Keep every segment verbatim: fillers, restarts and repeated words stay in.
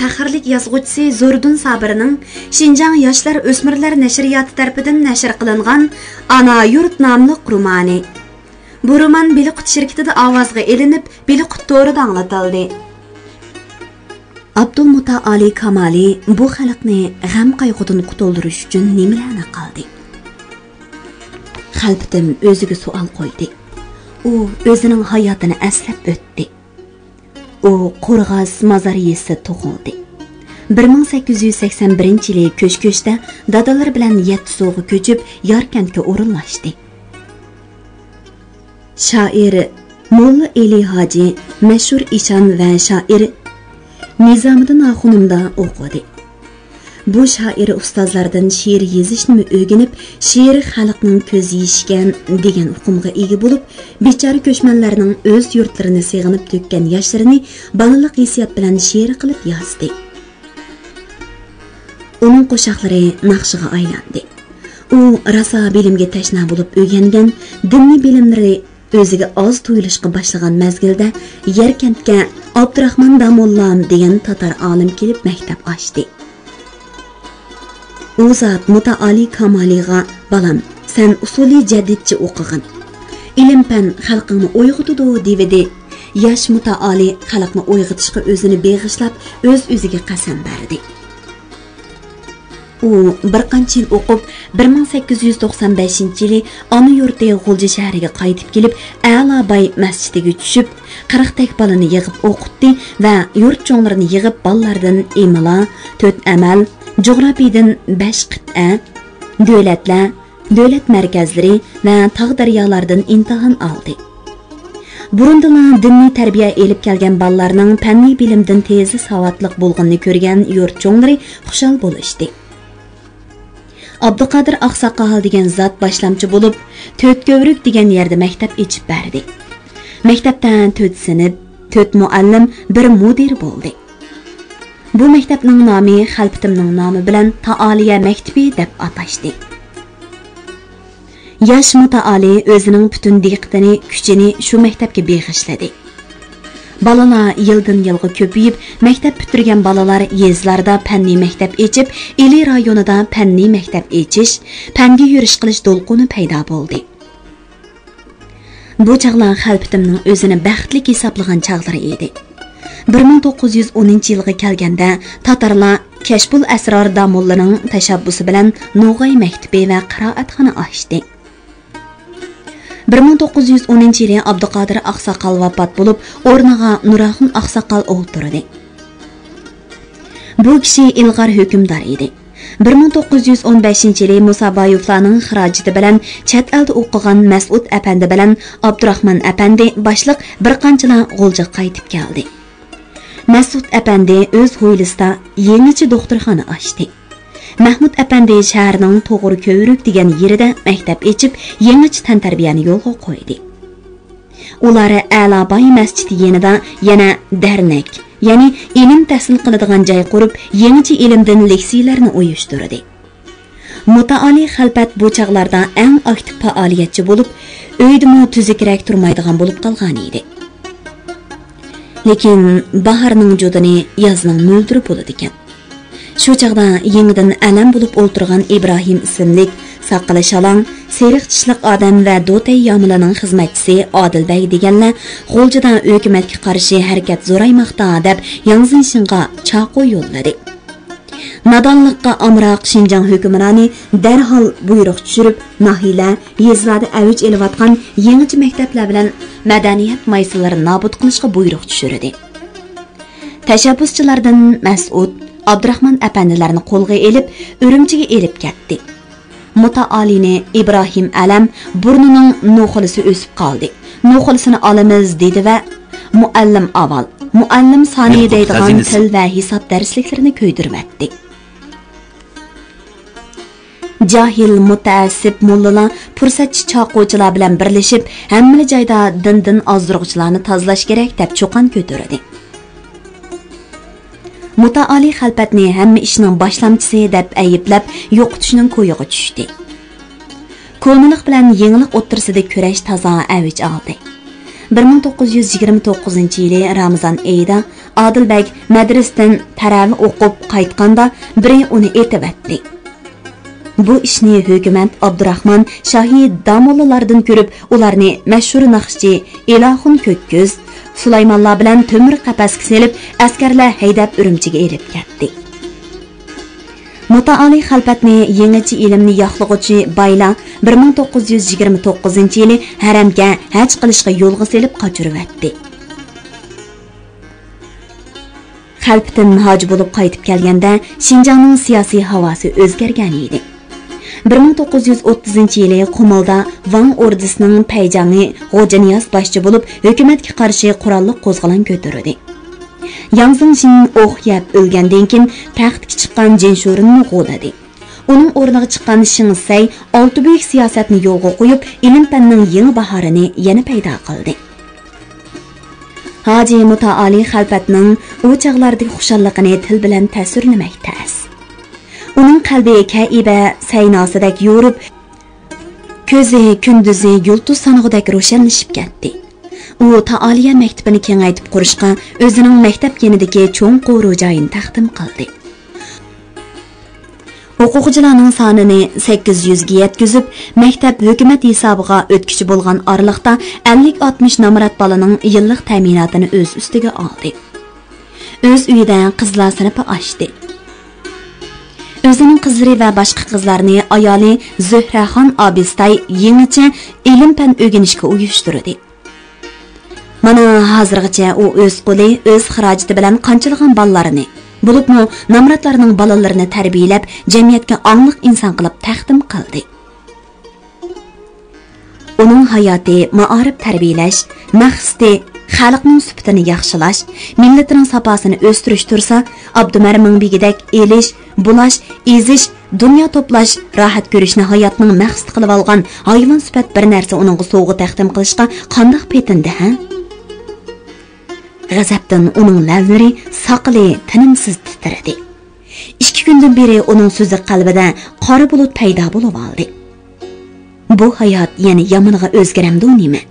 پەخىرلىك يازغۇچىسى زوردۇن سابىرنىڭ شىنجاڭ ياشلار ئۆسمۈرلەر نەشرىياتى تەرىپىدىن نەشر قىلىنغان ئانا يۇرت ناملىق رومانى. بۇ رومان بىلىقۇت شىركىتىدە ئاۋازغا ئېلىنىپ، بىلىقۇت تورىدا ئاڭلىتىلدى. ئابدۇلمۇتائالى كامالى بۇ خەلقنى غەم-قايغۇدىن قۇتۇلدۇرۇش ئۈچۈن نېمىلەرنى قىلدى؟ خەلپىتىم ئۆزىگە سوئال قويدى. ئۇ ئۆزىنىڭ ھاياتىنى ئەسلەپ ئۆتتى. ئۇ قورغاس مازار يېزىسىدا تۇغۇلدى. بىر مىڭ سەككىز يۈز سەكسەن بىرىنچى يىلى كۆچ-كۆچتە دادىلىرى بىلەن يەتتە سۇغا كۆچۈپ، ياركەنتكە ئورۇنلاشتى. شائىر موللا ئېلى ھاجى، مەشھۇر ئىشان ۋە شائىر نىزامىدىن ئاخۇنۇمدا ئوقۇدى. بۇ شائىر ئۇستازلاردىن شېئىر يېزىشنىمۇ ئۆگىنىپ، شېئىر خەلقنىڭ كۆز يېشىكەن دېگەن ئۇقۇمغا ئىگە بولۇپ، بىچارە كۆچمەنلەرنىڭ ئۆز يۇرتلىرىنى سېغىنىپ تۆككەن ياشلىرىنى بالىلىق ھېسسىيات بىلەن شېئىر قىلىپ يازدى. ئۇنىڭ قوشاقلىرى ناخشىغا ئايلاندى. ئۇ راسا بىلىمگە تەشنا بولۇپ ئۆگەنگەن، دىنىي بىلىملىرى ئۆزىگە ئاز تۇيۇلۇشقا باشلىغان مەزگىلدە ياركەنتكە ئابدۇراخمان داموللام دېگەن تاتار ئالىم كېلىپ مەكتەپ ئاچتى. ئۇ زات مۇتائالى كامالىغا، «بالام، سەن ئۇسۇلى جەدىدچە ئوقۇغىن. ئىلىم-پەن خەلقىڭنى ئويغىتىدۇ» دېۋىدى. ياش مۇتائالى خەلقنى ئويغىتىشقا ئۆزىنى بېغىشلاپ، ئۆز-ئۆزىگە قەسەم بەردى. ئۇ بىر قانچە يىل ئوقۇپ، بىر مىڭ سەككىز يۈز توقسان بەشىنچى يىلى ئانا يۇرتى غۇلجا شەھىرىگە قايتىپ كېلىپ، ئەلا باي مەسچىتىگە چۈشۈپ، قىرىقتەك بالىنى يىغىپ ئوقۇتتى ۋە يۇرت چوڭلىرىنى يىغىپ، بالىلاردىن ئىملا، تۆت ئەمەل، جۇغراپىيىدىن بەش قىتئە، دۆلەتلەر، دۆلەت مەركەزلىرى ۋە تاغ-دەريالاردىن ئىمتىھان ئالدى. بۇرۇندىلا دىنىي تەربىيە ئېلىپ كەلگەن بالىلارنىڭ پەننىي بىلىمدىن تېزلا ساۋاتلىق بولغىنىنى كۆرگەن يۇرت چوڭلىرى خۇشال بولۇشتى. ئابدۇقادىر ئاقساقال دېگەن زات باشلامچى بولۇپ، تۆتكۆۋرۈك دېگەن يەردە مەكتەپ ئېچىپ بەردى. مەكتەپتە تۆت سىنىپ، تۆت مۇئەللىم، بىر مۇدىر بولدى. بۇ مەكتەپنىڭ نامى خەلپىتىمنىڭ نامى بىلەن تائالىيە مەكتىپى دەپ ئاتاشتى. ياش مۇتائالى ئۆزىنىڭ پۈتۈن دىققىتىنى، كۈچىنى شۇ مەكتەپكە بېغىشلىدى. بالىلار يىلدىن-يىلغا كۆپىيىپ، مەكتەپ پۈتتۈرگەن بالىلار يېزىلاردا پەننىي مەكتەپ ئېچىپ، ئىلى رايونىدا پەننىي مەكتەپ ئېچىش، پەنگە يۈرۈش قىلىش دولقۇنى پەيدا بولدى. بۇ چاغلار خەلپىتىمنىڭ ئۆزىنى بەختلىك ھېسابلىغان چاغلىرى ئىدى. بىر مىڭ توققۇز يۈز ئونىنچى يىلغا كەلگەندە، تاتارلار كەشپۇل ئەسرار داموللىنىڭ تەشەببۇسى بىلەن نوغاي مەكتىپى ۋە قىرائەتخانا ئاچتى. بىر مىڭ توققۇز يۈز ئونىنچى يىلى ئابدۇقادىر ئاقساقال ۋاپات بولۇپ، ئورنىغا نۇراخۇن ئاقساقال ئولتۇردى. بۇ كىشى ئىلغار ھۆكۈمدار ئىدى. بىر مىڭ توققۇز يۈز ئون بەشىنچى يىلى مۇسابايېۋلارنىڭ خىراجىتى بىلەن چەت ئەلدە ئوقۇغان مەسئۇد ئەپەندى بىلەن ئابدۇراخمان ئەپەندى باشلىق بىر قانچىلار غۇلجىغا قايتىپ كەلدى. مەسئۇد ئەپەندى ئۆز ھويلىسىدا يېڭىچە دوختۇرخانا ئاچتى. مەھمۇد ئەپەندى شەھەرنىڭ توغرا كۆۋرۈك دېگەن يېرىدە مەكتەپ ئېچىپ، يېڭىچە تەنتەربىيەنى يولغا قويدى. ئۇلار ئەلاباي مەسچىتى يېنىدا يەنە دەرنەك، يەنى ئىلىم تەھسىل قىلىدىغان جاي قۇرۇپ، يېڭىچە ئىلىمدىن لېكسىيەلەرنى ئۇيۇشتۇردى. مۇتائالى خەلپەت بۇ چاغلاردا ئەڭ ئاكتىپ پائالىيەتچى بولۇپ، ئۆيدىمۇ تۈزۈكرەك تۇرمايدىغان بولۇپ قالغانىدى. لېكىن باھارنىڭ جۇدۇنى يازنىڭ مۆلدۈرى بولىدىكەن. شۇ چاغدا يېڭىدىن ئەلەم بولۇپ ئولتۇرغان ئىبراھىم ئىسىملىك ساقىلى شالاڭ، سېرىق چىشلىق ئادەم ۋە دوتەي يامىلىنىڭ خىزمەتچىسى ئادىل بەگ دېگەنلەر غۇلجىدا ھۆكۈمەتكە قارشى ھەرىكەت زورايماقتا دەپ، ياڭ زىنشىڭغا چاقۇ يوللىدى. نادانلىققا ئامراق شىنجاڭ ھۆكۈمرانى دەرھال بۇيرۇق چۈشۈرۈپ، ناھىيەلەر، يېزىلاردا ئەۋج ئېلىۋاتقان يېڭىچە مەكتەپلەر بىلەن مەدەنىيەت مايسىلىرىنى نابۇت قىلىشقا بۇيرۇق چۈشۈردى. تەشەببۇسچىلاردىن مەسئۇد، ئابدۇراخمان ئەپەندىلەرنى قولغا ئېلىپ، ئۈرۈمچىگە ئېلىپ كەتتى. مۇتائالىنى ئىبراھىم ئەلەم بۇرنىنىڭ نوخۇلىسى ئۆسۈپ قالدى، نوخۇلىسىنى ئالىمىز دېدى ۋە مۇئەللىم ئاۋال، مۇئەللىم سانى دەيدىغان تىل ۋە ھېساب دەرسلىكلىرىنى كۆيدۈرۈۋەتتى. جاھىل، مۇتەئەسسىپ موللىلار، پۇرسەتچى چاقۇچىلار بىلەن بىرلىشىپ، ھەممىلا جايدا دىندىن ئازدۇرغۇچىلارنى تازىلاش كېرەك دەپ چۇقان كۆتۈردى. مۇتائالى خەلپەتنى ھەممە ئىشنىڭ باشلامچىسى دەپ ئەيىبلەپ، يوقىتىشنىڭ كويىغا چۈشتى. كونىلىق بىلەن يېڭىلىق ئوتتۇرىسىدا كۈرەش تازا ئەۋج ئالدى. بىر مىڭ توققۇز يۈز يىگىرمە توققۇزىنچى يىلى رامىزان ئېيىدا ئادىل بەگ مەدرىسىدىن تەرەۋى ئوقۇپ قايتقاندا، بىرى ئۇنى ئېتىۋەتتى. بۇ ئىشنى ھۆكۈمەت ئابدۇراخمان شاھى داموللالاردىن كۆرۈپ، ئۇلارنى مەشھۇر ناخشىچى ئېلاخۇن كۆككۈز، سۇلايمانلار بىلەن تۆمۈر قەپەسكە سېلىپ، ئەسكەرلەر ھەيدەپ ئۈرۈمچىگە ئېلىپ كەتتى. مۇتائالى خەلپەتنى يېڭىچە ئىلىمنى ياقلىغۇچى بايلار بىر مىڭ توققۇز يۈز يىگىرمە توققۇزىنچى يىلى ھەرەمگە ھەج قىلىشقا يولغا سېلىپ قاچۇرۇۋەتتى. خەلپىتىن ھاجى بولۇپ قايتىپ كەلگەندە، شىنجاڭنىڭ سىياسىي ھاۋاسى ئۆزگەرگەن ئىدى. بىر مىڭ توققۇز يۈز ئوتتۇزىنچى يىلى قۇمۇلدا ۋاڭ ئوردىسىنىڭ پەيجاڭى غوجانىياز باشچى بولۇپ، ھۆكۈمەتكە قارشى قوراللىق قوزغىلاڭ كۆتۈردى. ياڭ زېڭشىن ئوق يەپ ئۆلگەندىن كېيىن، تەختكە چىققان جىنشۇرېننى غۇدىدى. ئۇنىڭ ئورنىغا چىققان شېڭ سەي ئالتە بۈيۈك سىياسەتنى يولغا قويۇپ، ئىلىم-پەننىڭ يېڭى باھارىنى يەنە پەيدا قىلدى. ھاجى مۇتائالى خەلپەتنىڭ ئۇ چاغلاردىكى خۇشاللىقىنى تىل بىلەن تەسۋىرلىمەك تەس. ئۇنىڭ قەلبى كەئىبە سەيناسىدەك يورۇپ، كۆزى كۈندۈزى يۇلتۇز سانىغۇدەك روشەنلىشىپ كەتتى. ئۇ تائالىيە مەكتىپىنى كېڭەيتىپ قۇرۇشقا، ئۆزىنىڭ مەكتەپ يېنىدىكى چوڭ قورۇ جايىنى تەقدىم قىلدى. ئوقۇغۇچىلارنىڭ سانىنى سەككىز يۈزگە يەتكۈزۈپ، مەكتەپ ھۆكۈمەت ھېسابىغا ئۆتكۈچى بولغان ئارىلىقتا، ئەللىك ئاتمىش نامرات بالىنىڭ يىللىق تەمىناتىنى ئۆز ئۈستىگە ئالدى. ئۆز ئۆيىدە قىزلار سىنىپى ئاچتى. ئۆزىنىڭ قىزلىرى ۋە باشقا قىزلارنى ئايالى زۆھرەخان ئابىستاي يېڭىچە ئىلىم-پەن ئۆگىنىشكە ئۇيۇشتۇردى. مانا، ھازىرغىچە ئۇ ئۆز قولى، ئۆز خىراجىتى بىلەن قانچىلىغان بالىلارنى، بولۇپمۇ نامراتلارنىڭ بالىلىرىنى تەربىيەلەپ، جەمئىيەتكە ئاڭلىق ئىنسان قىلىپ تەقدىم قىلدى. ئۇنىڭ ھاياتى مائارىپ تەربىيەلەش، مەقسىتى خەلقنىڭ سۈپىتىنى ياخشىلاش، مىللىتىنىڭ ساپاسىنى ئۆستۈرۈش تۇرسا، ئابدۇمەر مىڭبېگىدەك ئېلىش، بۇلاش، ئېزىش، دۇنيا توپلاش، راھەت كۆرۈشنى ھاياتنىڭ مەقسىتى قىلىۋالغان ھايۋان سۈپەت بىر نەرسە ئۇنىڭغا سوۋغا تەقدىم قىلىشقا قانداق پېتىندى، ھە؟ غەزەپتىن ئۇنىڭ لەۋلىرى، ساقىلى تىنىمسىز تىترىدى. ئىككى كۈندىن بېرى ئۇنىڭ سۆزى قەلبىدە قارا بۇلۇت پەيدا بولۇۋالدى. بۇ ھايات يەنە يامىنىغا ئۆزگىرەمدۇ نېمە؟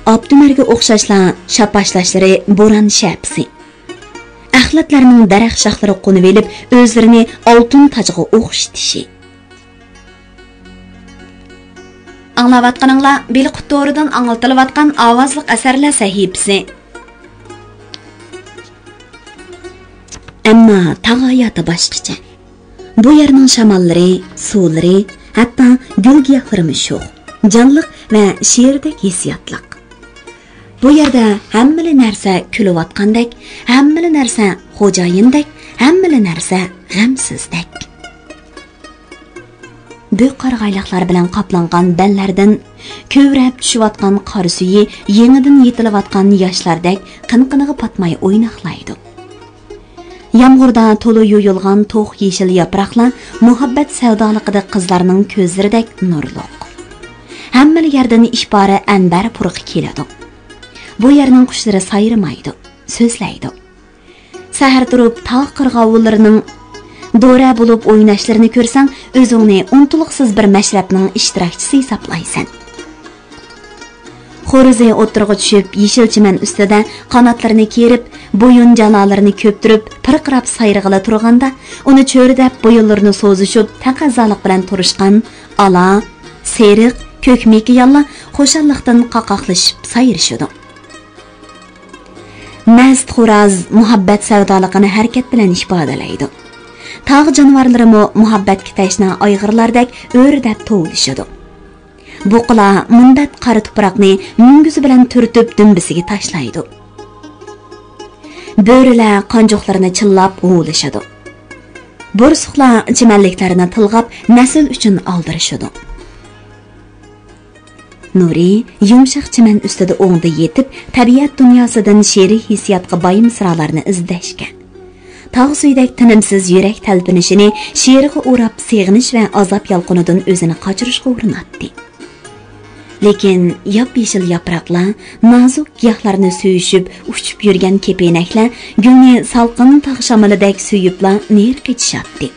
ئابدۇمەرگە ئوخشاشلا شاپاشلاشلىرى بوران شەپىسى. ئەخلەتلەرنىڭ دەرەخ شاخلىرىغا قونۇۋېلىپ، ئۆزلىرىنى ئالتۇن تاجغا ئوخشىتىشى. ئاڭلاۋاتقىنىڭلار بىلقۇت تورىدىن ئاڭلىتىلىۋاتقان ئاۋازلىق ئەسەرلەر سەھىپىسى. ئەمما تاغ ھاياتى باشقىچە. بۇ يەرنىڭ شاماللىرى، سۇلىرى، ھەتتا گۈل-گىياھلىرىمۇ شوخ، جانلىق ۋە شېئىردەك ھېسسىياتلىق. بۇ يەردە ھەممىلا نەرسە كۈلۈۋاتقاندەك، ھەممىلا نەرسە خوجايىندەك، ھەممىلا نەرسە غەمسىزدەك. بۈك قارىغايلىقلار بىلەن قاپلانغان بەللەردىن كۆۋرەپ چۈشۈۋاتقان قار سۈيى يېڭىدىن يېتىلىۋاتقان ياشلاردەك قىنقىنىغا پاتماي ئويناقلايدۇ. يامغۇردا تولا يۇيۇلغان توخ يېشىل ياپراقلار مۇھەببەت سەۋدالىقىدا قىزلارنىڭ كۆزلىرىدەك نۇرلۇق. ھەممىلا يەردىن ئىپارە ئەنبەر پۇرىقى كېلىدۇ. بۇ يەرنىڭ قۇشلىرى سايرىمايدۇ، سۆزلەيدۇ. سەھەر تۇرۇپ تاغ قىرغاۋۇللىرىنىڭ دورە بولۇپ ئويناشلىرىنى كۆرسەڭ، ئۆزۈڭنى ئۇنتۇلۇقسىز بىر مەشرەپنىڭ ئىشتىراكچىسى ھېسابلايسەن. خورۇزى ئوتتۇرىغا چۈشۈپ، يېشىل چىمەن ئۈستىدە قاناتلىرىنى كېرىپ، بويۇن جالالىرىنى كۆپتۈرۈپ، پىرقىراپ سايرىغىلى تۇرغاندا، ئۇنى چۆرىدەپ بويۇنلىرىنى سوزۇشۇپ، تەقەززالىق بىلەن تۇرۇشقان ئالا، سېرىق، كۆك مېكىيانلار خۇشاللىقتىن قاقاقلىشىپ سايرىشىدۇ. مەست خوراز مۇھەببەت سەۋدالىقىنى ھەرىكەت بىلەن ئىپادىلەيدۇ. تاغ جانىۋارلىرىمۇ مۇھەببەتكە تەشنا ئايغىرلاردەك ئۆرىدەپ توۋلىشىدۇ. بۇقىلار مۇنبەت قارا تۇپراقنى مۈڭگۈزى بىلەن تۈرتۈپ دۈمبىسىگە تاشلايدۇ. بۆرىلەر قانجۇقلىرىنى چىللاپ ھۇۋلىشىدۇ. بورسۇقلار چىمەنلىكلەرنى تىلغاپ نەسىل ئۈچۈن ئالدىرىشىدۇ. نۇرى يۇمشاق چىمەن ئۈستىدە ئوڭدا يېتىپ، تەبىئەت دۇنياسىدىن شېئىرىي ھېسسىياتقا باي مىسرالارنى ئىزدەشكە، تاغ سۈيىدەك تىنىمسىز يۈرەك تەلپۈنۈشىنى شېئىرغا ئوراپ، سېغىنىش ۋە ئازاب يالقۇنىدىن ئۆزىنى قاچۇرۇشقا ئۇرۇناتتى. لېكىن ياپيېشىل ياپراقلار، نازۇك گىياھلارنى سۆيۈشۈپ ئۇچۇپ يۈرگەن كېپىنەكلەر گۈلنى سالقىن تاغ شامىلىدەك سۆيۈپلا نېرى قېچىشاتتى.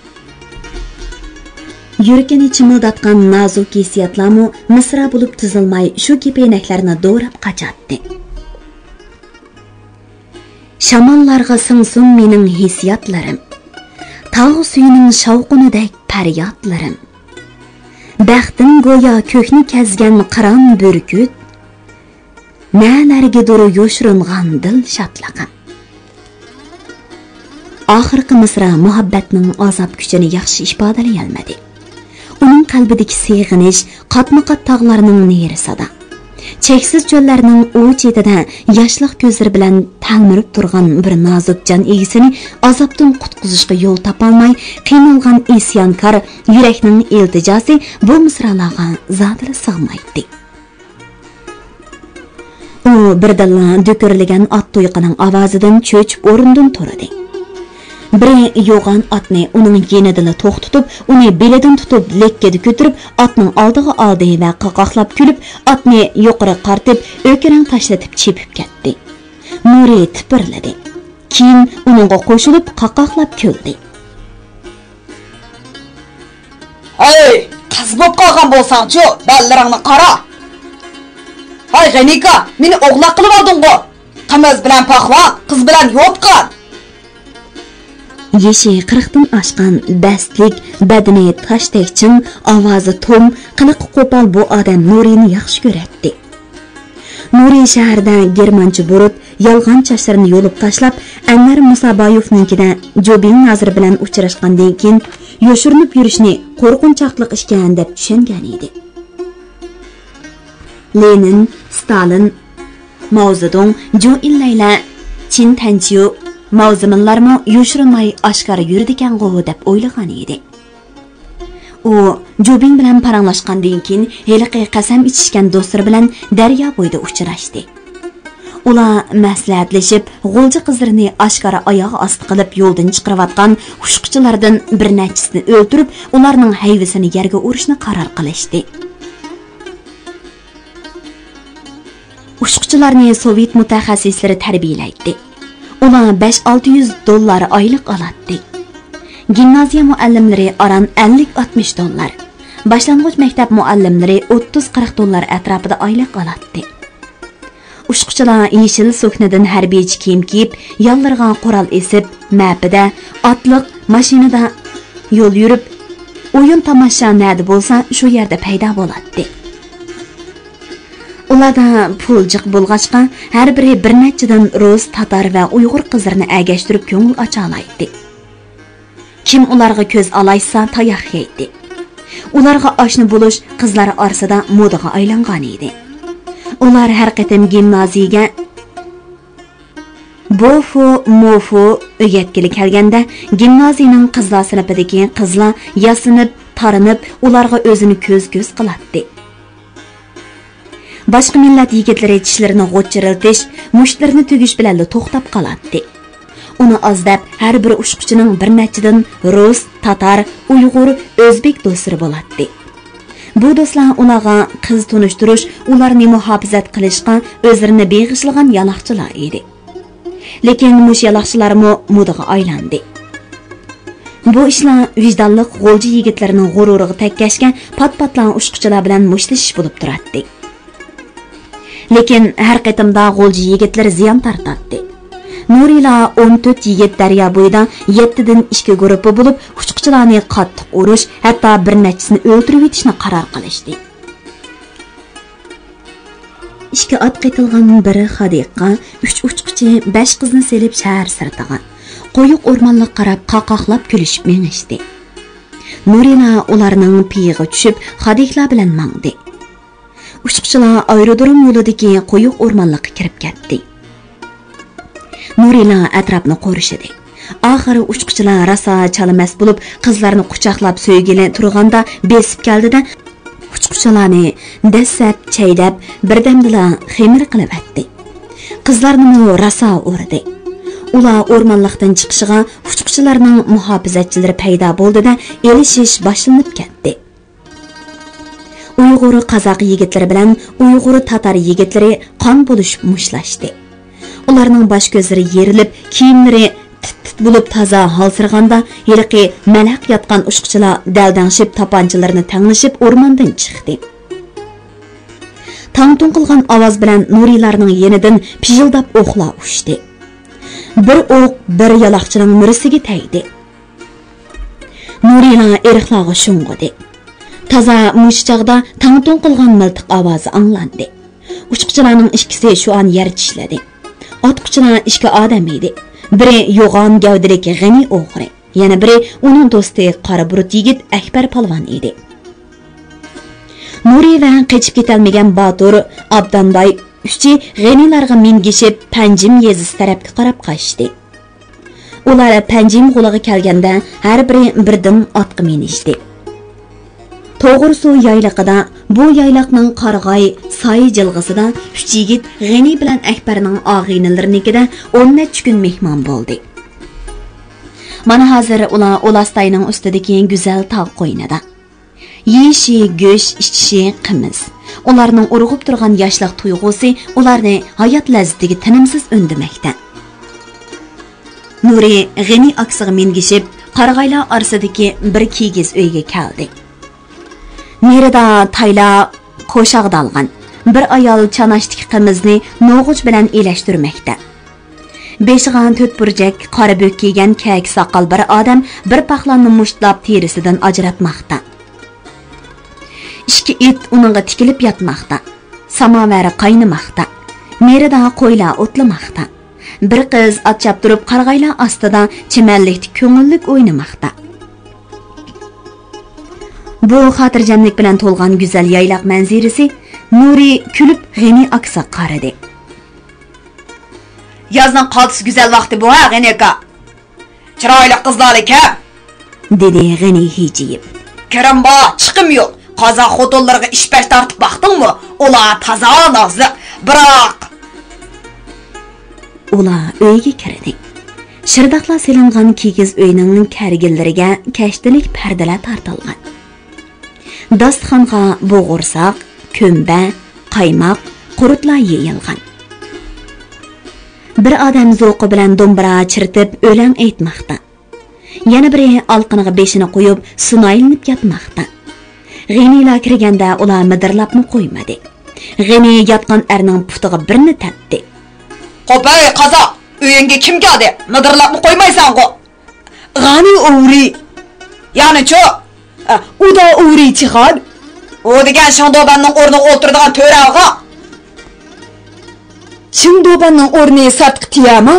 يۈرىكىنى چىمىلداتقان نازۇك ھېسسىياتلارمۇ مىسرا بولۇپ تىزىلماي شۇ كېپىنەكلەرنى دوراپ قاچاتتى. شاماللارغا سىڭسۇن مېنىڭ ھېسسىياتلىرىم، تاغ سۈيىنىڭ شاۋقۇنىدەك پەريادلىرىم. بەختىم گويا كۆكنى كەزگەن قىران بۈركۈت، نەلەرگىدۇر يوشۇرۇنغان دىل شادلىقىم. ئاخىرقى مىسرا مۇھەببەتنىڭ ئازاب كۈچىنى ياخشى ئىپادىلىيەلمىدى. ئۇنىڭ قەلبىدىكى سېغىنىش قاتمۇ-قات تاغلارنىڭ نېرىسىدا، چەكسىز چۆللەرنىڭ ئۇ چېتىدە ياشلىق كۆزلىرى بىلەن تەلمۈرۈپ تۇرغان بىر نازۇك جان ئىگىسىنى ئازابتىن قۇتقۇزۇشقا يول تاپالماي قىينالغان ئىسيانكار يۈرەكنىڭ ئىلتىجاسى بۇ مىسرالارغا زادىلا سىغمايتتى. ئۇ بىردىنلا دۈكۈرلىگەن ئات تۇيىقىنىڭ ئاۋازىدىن چۆچۈپ ئورنىدىن تۇردى. بىرى يوغان ئاتنى ئۇنىڭ يېنىدىلا توختىتىپ، ئۇنى بېلىدىن تۇتۇپ، لەككىدە كۆتۈرۈپ، ئاتنىڭ ئالدىغا ئالدى ۋە قاقاقلاپ كۈلۈپ، ئاتنى يۇقىرى قارىتىپ، ئۆكىرەڭ تاشلىتىپ چېپىپ كەتتى. نۇرى تىپىرلىدى. كېيىن ئۇنىڭغا قوشۇلۇپ، قاقاقلاپ كۈلدى. ھەي، قىز بولۇپ قالغان بولساڭچۇ، بەللىرىڭنى قارا. ھەي، غەنىكا، مېنى ئوغلاق قىلىۋالدىڭغۇ. قىمىز بىلەن پاخۋان، قىز بىلەن يوتقان. يېشى قىرىقتىن ئاشقان بەستلىك، بەدىنى تاشتەك چىڭ، ئاۋازى توم، قىلىقى قوپال بۇ ئادەم نۇرىنى ياخشى كۆرەتتى. نۇرى شەھەردە گېرمانچە بۇرۇت، يالغان چاچلىرىنى يۇلۇپ تاشلاپ، ئەنۋەر مۇسابايېۋنىڭكىدە جۇبىڭ نازىرى بىلەن ئۇچراشقاندىن كېيىن، يوشۇرۇنۇپ يۈرۈشنى قورقۇنچاقلىق ئىكەن دەپ چۈشەنگەنىدى. لېنىن، ستالىن، ماۋزېدۇڭ، جۇ ئىنلەيلەر، چىن تەنچيۇ، ماۋزېمىنلارمۇ يوشۇرۇنماي ئاشكارا يۈرىدىكەنغۇ دەپ ئويلىغانىدى. ئۇ جۇبىڭ بىلەن پاراڭلاشقاندىن كېيىن، ھېلىقى قەسەم ئىچىشكەن دوستلىرى بىلەن دەريا بويىدا ئۇچراشتى. ئۇلار مەسلىھەتلىشىپ، غۇلجا قىزلىرىنى ئاشكارا ئاياغ ئاستى قىلىپ يولدىن چىقىرىۋاتقان ئۇچقۇچىلاردىن بىر نەچچىسىنى ئۆلتۈرۈپ، ئۇلارنىڭ ھەيۋىسىنى يەرگە ئۇرۇشنى قارار قىلىشتى. ئۇچقۇچىلارنى سوۋېت مۇتەخەسسىسلىرى تەربىيەلەيتتى. ئۇلار بەش-ئالتە يۈز دوللار ئايلىق ئالاتتى. گىمنازىيە مۇئەللىملىرى ئاران ئەللىك-ئاتمىش دوللار، باشلانغۇچ مەكتەپ مۇئەللىملىرى ئوتتۇز-قىرىق دوللار ئەتراپىدا ئايلىق ئالاتتى. ئۇچقۇچىلار يېشىل سۇكنىدىن ھەربىيچە كىيىم كىيىپ، يانلىرىغا قورال ئېسىپ، مەپىدە، ئاتلىق، ماشىنىدا يول يۈرۈپ، ئويۇن تاماشا نەدە بولسا، شۇ يەردە پەيدا بولاتتى. ئۇلاردا پۇل جىق بولغاچقا، ھەر بىرى بىر نەچچىدىن رۇس، تاتار ۋە ئۇيغۇر قىزلىرىنى ئەگەشتۈرۈپ كۆڭۈل ئاچالايتتى. كىم ئۇلارغا كۆز ئالايتسا، تاياق يەيتتى. ئۇلارغا ئاشنا بولۇش قىزلار ئارىسىدا مودىغا ئايلانغانىدى. ئۇلار ھەر قېتىم گىمنازىيىگە بوفۇ، موفۇ ئۆگەتكىلى كەلگەندە، گىمنازىيىنىڭ قىزلار سىنىپىدىكى قىزلار ياسىنىپ، تارىنىپ، ئۇلارغا ئۆزىنى كۆز-كۆز قىلاتتى. باشقا مىللەت يىگىتلىرى چىشلىرىنى غوچچىرىلتىش، مۇشتلىرىنى تۈگۈش بىلەنلا توختاپ قالاتتى. ئۇنى ئاز دەپ، ھەر بىر ئۇچقۇچىنىڭ بىر نەچچىدىن رۇس، تاتار، ئۇيغۇر، ئۆزبېك دوستلىرى بولاتتى. بۇ دوستلار ئۇلارغا قىز تونۇشتۇرۇش، ئۇلارنى مۇھاپىزەت قىلىشقا ئۆزلىرىنى بېغىشلىغان يالاقچىلار ئىدى. لېكىن مۇشۇ يالاقچىلارمۇ مودىغا ئايلاندى. بۇ ئىشلار ۋىجدانلىق غۇلجا يىگىتلىرىنىڭ غۇرۇرىغا تەگكەچكە، پات-پاتلا ئۇچقۇچىلار بىلەن مۇشتلىشىش بولۇپ تۇراتتى. لېكىن ھەر قېتىمدا غۇلجا يىگىتلىرى زىيان تارتاتتى. نۇرىلا ئون تۆت يىگىت دەريا بويىدا يەتتىدىن ئىككى گۇرۇپپا بولۇپ، ئۇچقۇچىلارنى قاتتىق ئۇرۇش، ھەتتا بىر نەچچىسىنى ئۆلتۈرۈۋېتىشنى قارار قىلىشتى. ئىككى ئات قېتىلغان بىر خادىكقا ئۈچ ئۇچقۇچى بەش قىزنى سېلىپ شەھەر سىرتىغا، قويۇق ئورمانلىققا قاراپ قاقاقلاپ كۈلۈشۈپ مېڭىشتى. نۇرىلا ئۇلارنىڭ پېيىغا چۈشۈپ، خادىكلار بىلەن ماڭدى. ئۇچقۇچىلار ئايرودروم يولىدىكى قويۇق ئورمانلىققا كىرىپ كەتتى. نۇرىلا ئەتراپنى قورشىدى. ئاخىرى ئۇچقۇچىلار راسا چالا مەست بولۇپ، قىزلارنى قۇچاقلاپ سۆيگىلى تۇرغاندا بېسىپ كەلدى-دە، ئۇچقۇچىلارنى دەسسەپ، چەيدەپ، بىردەمدىلا خېمىر قىلىۋەتتى. قىزلارنىمۇ راسا ئۇردى. ئۇلار ئورمانلىقتىن چىقىشىغا ئۇچقۇچىلارنىڭ مۇھاپىزەتچىلىرى پەيدا بولدى-دە، ئېلىشىش باشلىنىپ كەتتى. ئۇيغۇر، قازاق يىگىتلىرى بىلەن ئۇيغۇر، تاتار يىگىتلىرى قان بولۇشۇپ مۇشتلاشتى. ئۇلارنىڭ باش كۆزلىرى يېرىلىپ، كىيىملىرى تىت-تىت بولۇپ تازا ھالسىرىغاندا، ھېلىقى مەلھەق ياتقان ئۇچقۇچىلار دەلدەڭشىپ، تاپانچىلىرىنى تەڭلىشىپ ئورماندىن چىقتى. تاڭ-تۇڭ قىلغان ئاۋاز بىلەن نۇرىلارنىڭ يېنىدىن پىژىلداپ ئوقلار ئۇچتى. بىر ئوق بىر يالاقچىنىڭ مۈرىسىگە تەگدى. نۇرىلا ئېرىقلارغا شۇڭغۇدى. تازا مۇشۇ چاغدا تاڭ-تۇڭ قىلغان مىلتىق ئاۋازى ئاڭلاندى. ئۇچقۇچىلارنىڭ ئىككىسى شۇ ئان يەر چىشلىدى. ئاتقۇچىلار ئىككى ئادەم ئىدى. بىرى يوغان گەۋدىلىك غېنى ئوغرى، يەنە بىرى ئۇنىڭ دوستى قارا بۇرۇت يىگىت ئەكبەر پالۋان ئىدى. نۇرى ۋە قېچىپ كېتەلمىگەن باتۇر ئابدانباي ئۈچى غېنىلارغا مىنگىشىپ، پەنجىم يېزىسى تەرەپكە قاراپ قاچتى. ئۇلار پەنجىم غۇلىغا كەلگەندە، ھەر بىرى بىردىن ئاتقا مىنىشتى. توغرىسۇ يايلىقىدا، بۇ يايلاقنىڭ قارىغاي، سايە جىلغىسىدا ئۈچ يىگىت غېنى بىلەن ئەكبەرنىڭ ئاغىنىلىرىنىڭكىدە ئون نەچچە كۈن مېھمان بولدى. مانا ھازىر ئۇلار ئۇلاستاينىڭ ئۈستىدىكى گۈزەل تاغ قوينىدا. يېيىشى گۆش، ئىچىشى قىمىز. ئۇلارنىڭ ئۇرغۇپ تۇرغان ياشلىق تۇيغۇسى ئۇلارنى ھايات لەززىتىگە تىنىمسىز ئۈندىمەكتە. نۇرى غېنى ئاكىسىغا مىنگىشىپ، قارىغايلار ئارىسىدىكى بىر كىگىز ئۆيگە كەلدى. نېرىدا تايلار قوشاقدالغان. بىر ئايال چاناشتىكى قىمىزنى نوغۇچ بىلەن ئىلەشتۈرمەكتە. بېشىغا تۆت بۇرجەك قارا بۆك كىيگەن كەكە ساقال بىر ئادەم بىر پاقلاننى مۇشتلاپ تېرىسىدىن ئاجراتماقتا. ئىككى ئىت ئۇنىڭغا تىكىلىپ ياتماقتا. ساماۋەر قاينىماقتا. نېرىدا قويلار ئوتلىماقتا. بىر قىز ئات چاپتۇرۇپ قارىغايلار ئاستىدا چىمەنلىكتە كۆڭۈللۈك ئوينىماقتا. بۇ خاتىرجەملىك بىلەن تولغان گۈزەل يايلاق مەنزىرىسى نۇرى كۈلۈپ غېنى ئاكىسىغا قارىدى. يازنىڭ قالتىس گۈزەل ۋاقتى بۇ ھە، غېنى ئاكا؟ چىرايلىق قىزلارلا كەپ، دېدى غېنى ھىجىيىپ. كىرىم بار، چىقىم يوق. قازاق خوتۇنلىرىغا ئىش-پەش تارتىپ باقتىڭمۇ؟ ئۇلار تازا نازۇك. بىراق. ئۇلار ئۆيگە كىردى. شىرداقلار سېلىنغان كىگىز ئۆينىڭ كەرگىنلىرىگە كەشتىلىك پەردىلەر تارتىلغان. داستىخانغا بوغۇرساق، كۆمبە، قايماق، قۇرۇتلار يېيىلغان. بىر ئادەم زوقى بىلەن دومبىرا چىرىتىپ ئۆلەڭ ئېيتماقتا. يەنە بىرى ئالىقىنىغا بېشىنى قويۇپ سۇنايلىنىپ ياتماقتا. غېنىلا كىرگەندە ئۇلار مىدىرلاپمۇ قويمىدى. غېنى ياتقان ئەرنىڭ پۇتىغا بىرنى تەپتى. قوپەي قازاق، ئۆيۈڭگە كىم كەلدى؟ مىدىرلاپمۇ قويمايسەنغۇ. غانى ئوۋرى. يەنىچۇ؟ ئۇدا ئوۋرى چىخان. ئۇ دېگەن شېڭدۇبەننىڭ ئورنىغا ئولتۇرىدىغان تۆرە ئاغا. شېڭدۇبەننىڭ ئورنى سارتقا تىيەما؟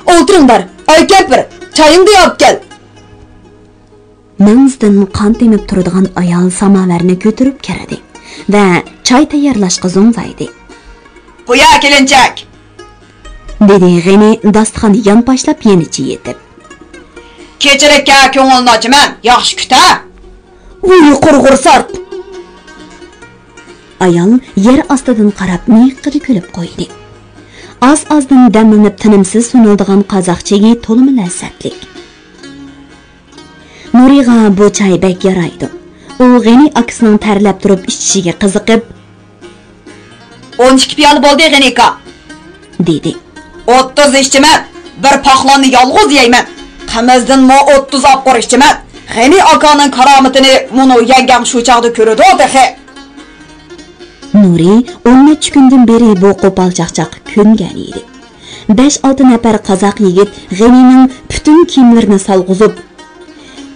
ئولتۇرۇڭلار، ئاي كەمپىر، چايىڭنى ئاپ كەل. مەڭزىدىن قان تېمىپ تۇرىدىغان ئايال ساماۋەرنى كۆتۈرۈپ كىردى ۋە چاي تەييارلاشقا زوڭزايدى. قويە، كېلىنچەك! دېدى غېنى داستىخان يانپاشلاپ يېنىچە يېتىپ. كېچىلىككە كۆڭۈلنى ئاچىمەن، ياخشى كۈتە! ۋۇي قۇرغۇر سارت! ئايال يەر ئاستىدىن قاراپ مىيىققىدە كۈلۈپ قويدى. ئاز-ئازدىن دەملىنىپ تىنىمسىز سۇنۇلىدىغان قازاق چېيى تولىمۇ لەززەتلىك. نۇرىغا بۇ چاي بەك يارايدۇ. ئۇ غېنى ئاكىسىنىڭ تەرلەپ تۇرۇپ ئىچىشىگە قىزىقىپ. ئون ئىككى پىيالە بولدى، غېنى ئاكا. دېدى. ئوتتۇز ئىچىمەن، بىر پاقلاننى يالغۇز يەيمەن. قىمىزدىنمۇ ئوتتۇز ئاپقۇر ئىچىمەن. غېنى ئاكانىڭ كارامىتىنى مۇنۇ يەڭگەڭ شۇ چاغدا كۆرىدۇ تېخى. نۇرى ئون نەچچە كۈندىن بېرى بۇ قوپال چاقچاققا كۆنگەن ئىدى. بەش-ئالتە نەپەر قازاق يىگىت غېنىنىڭ پۈتۈن كىيىملىرىنى سالغۇزۇپ،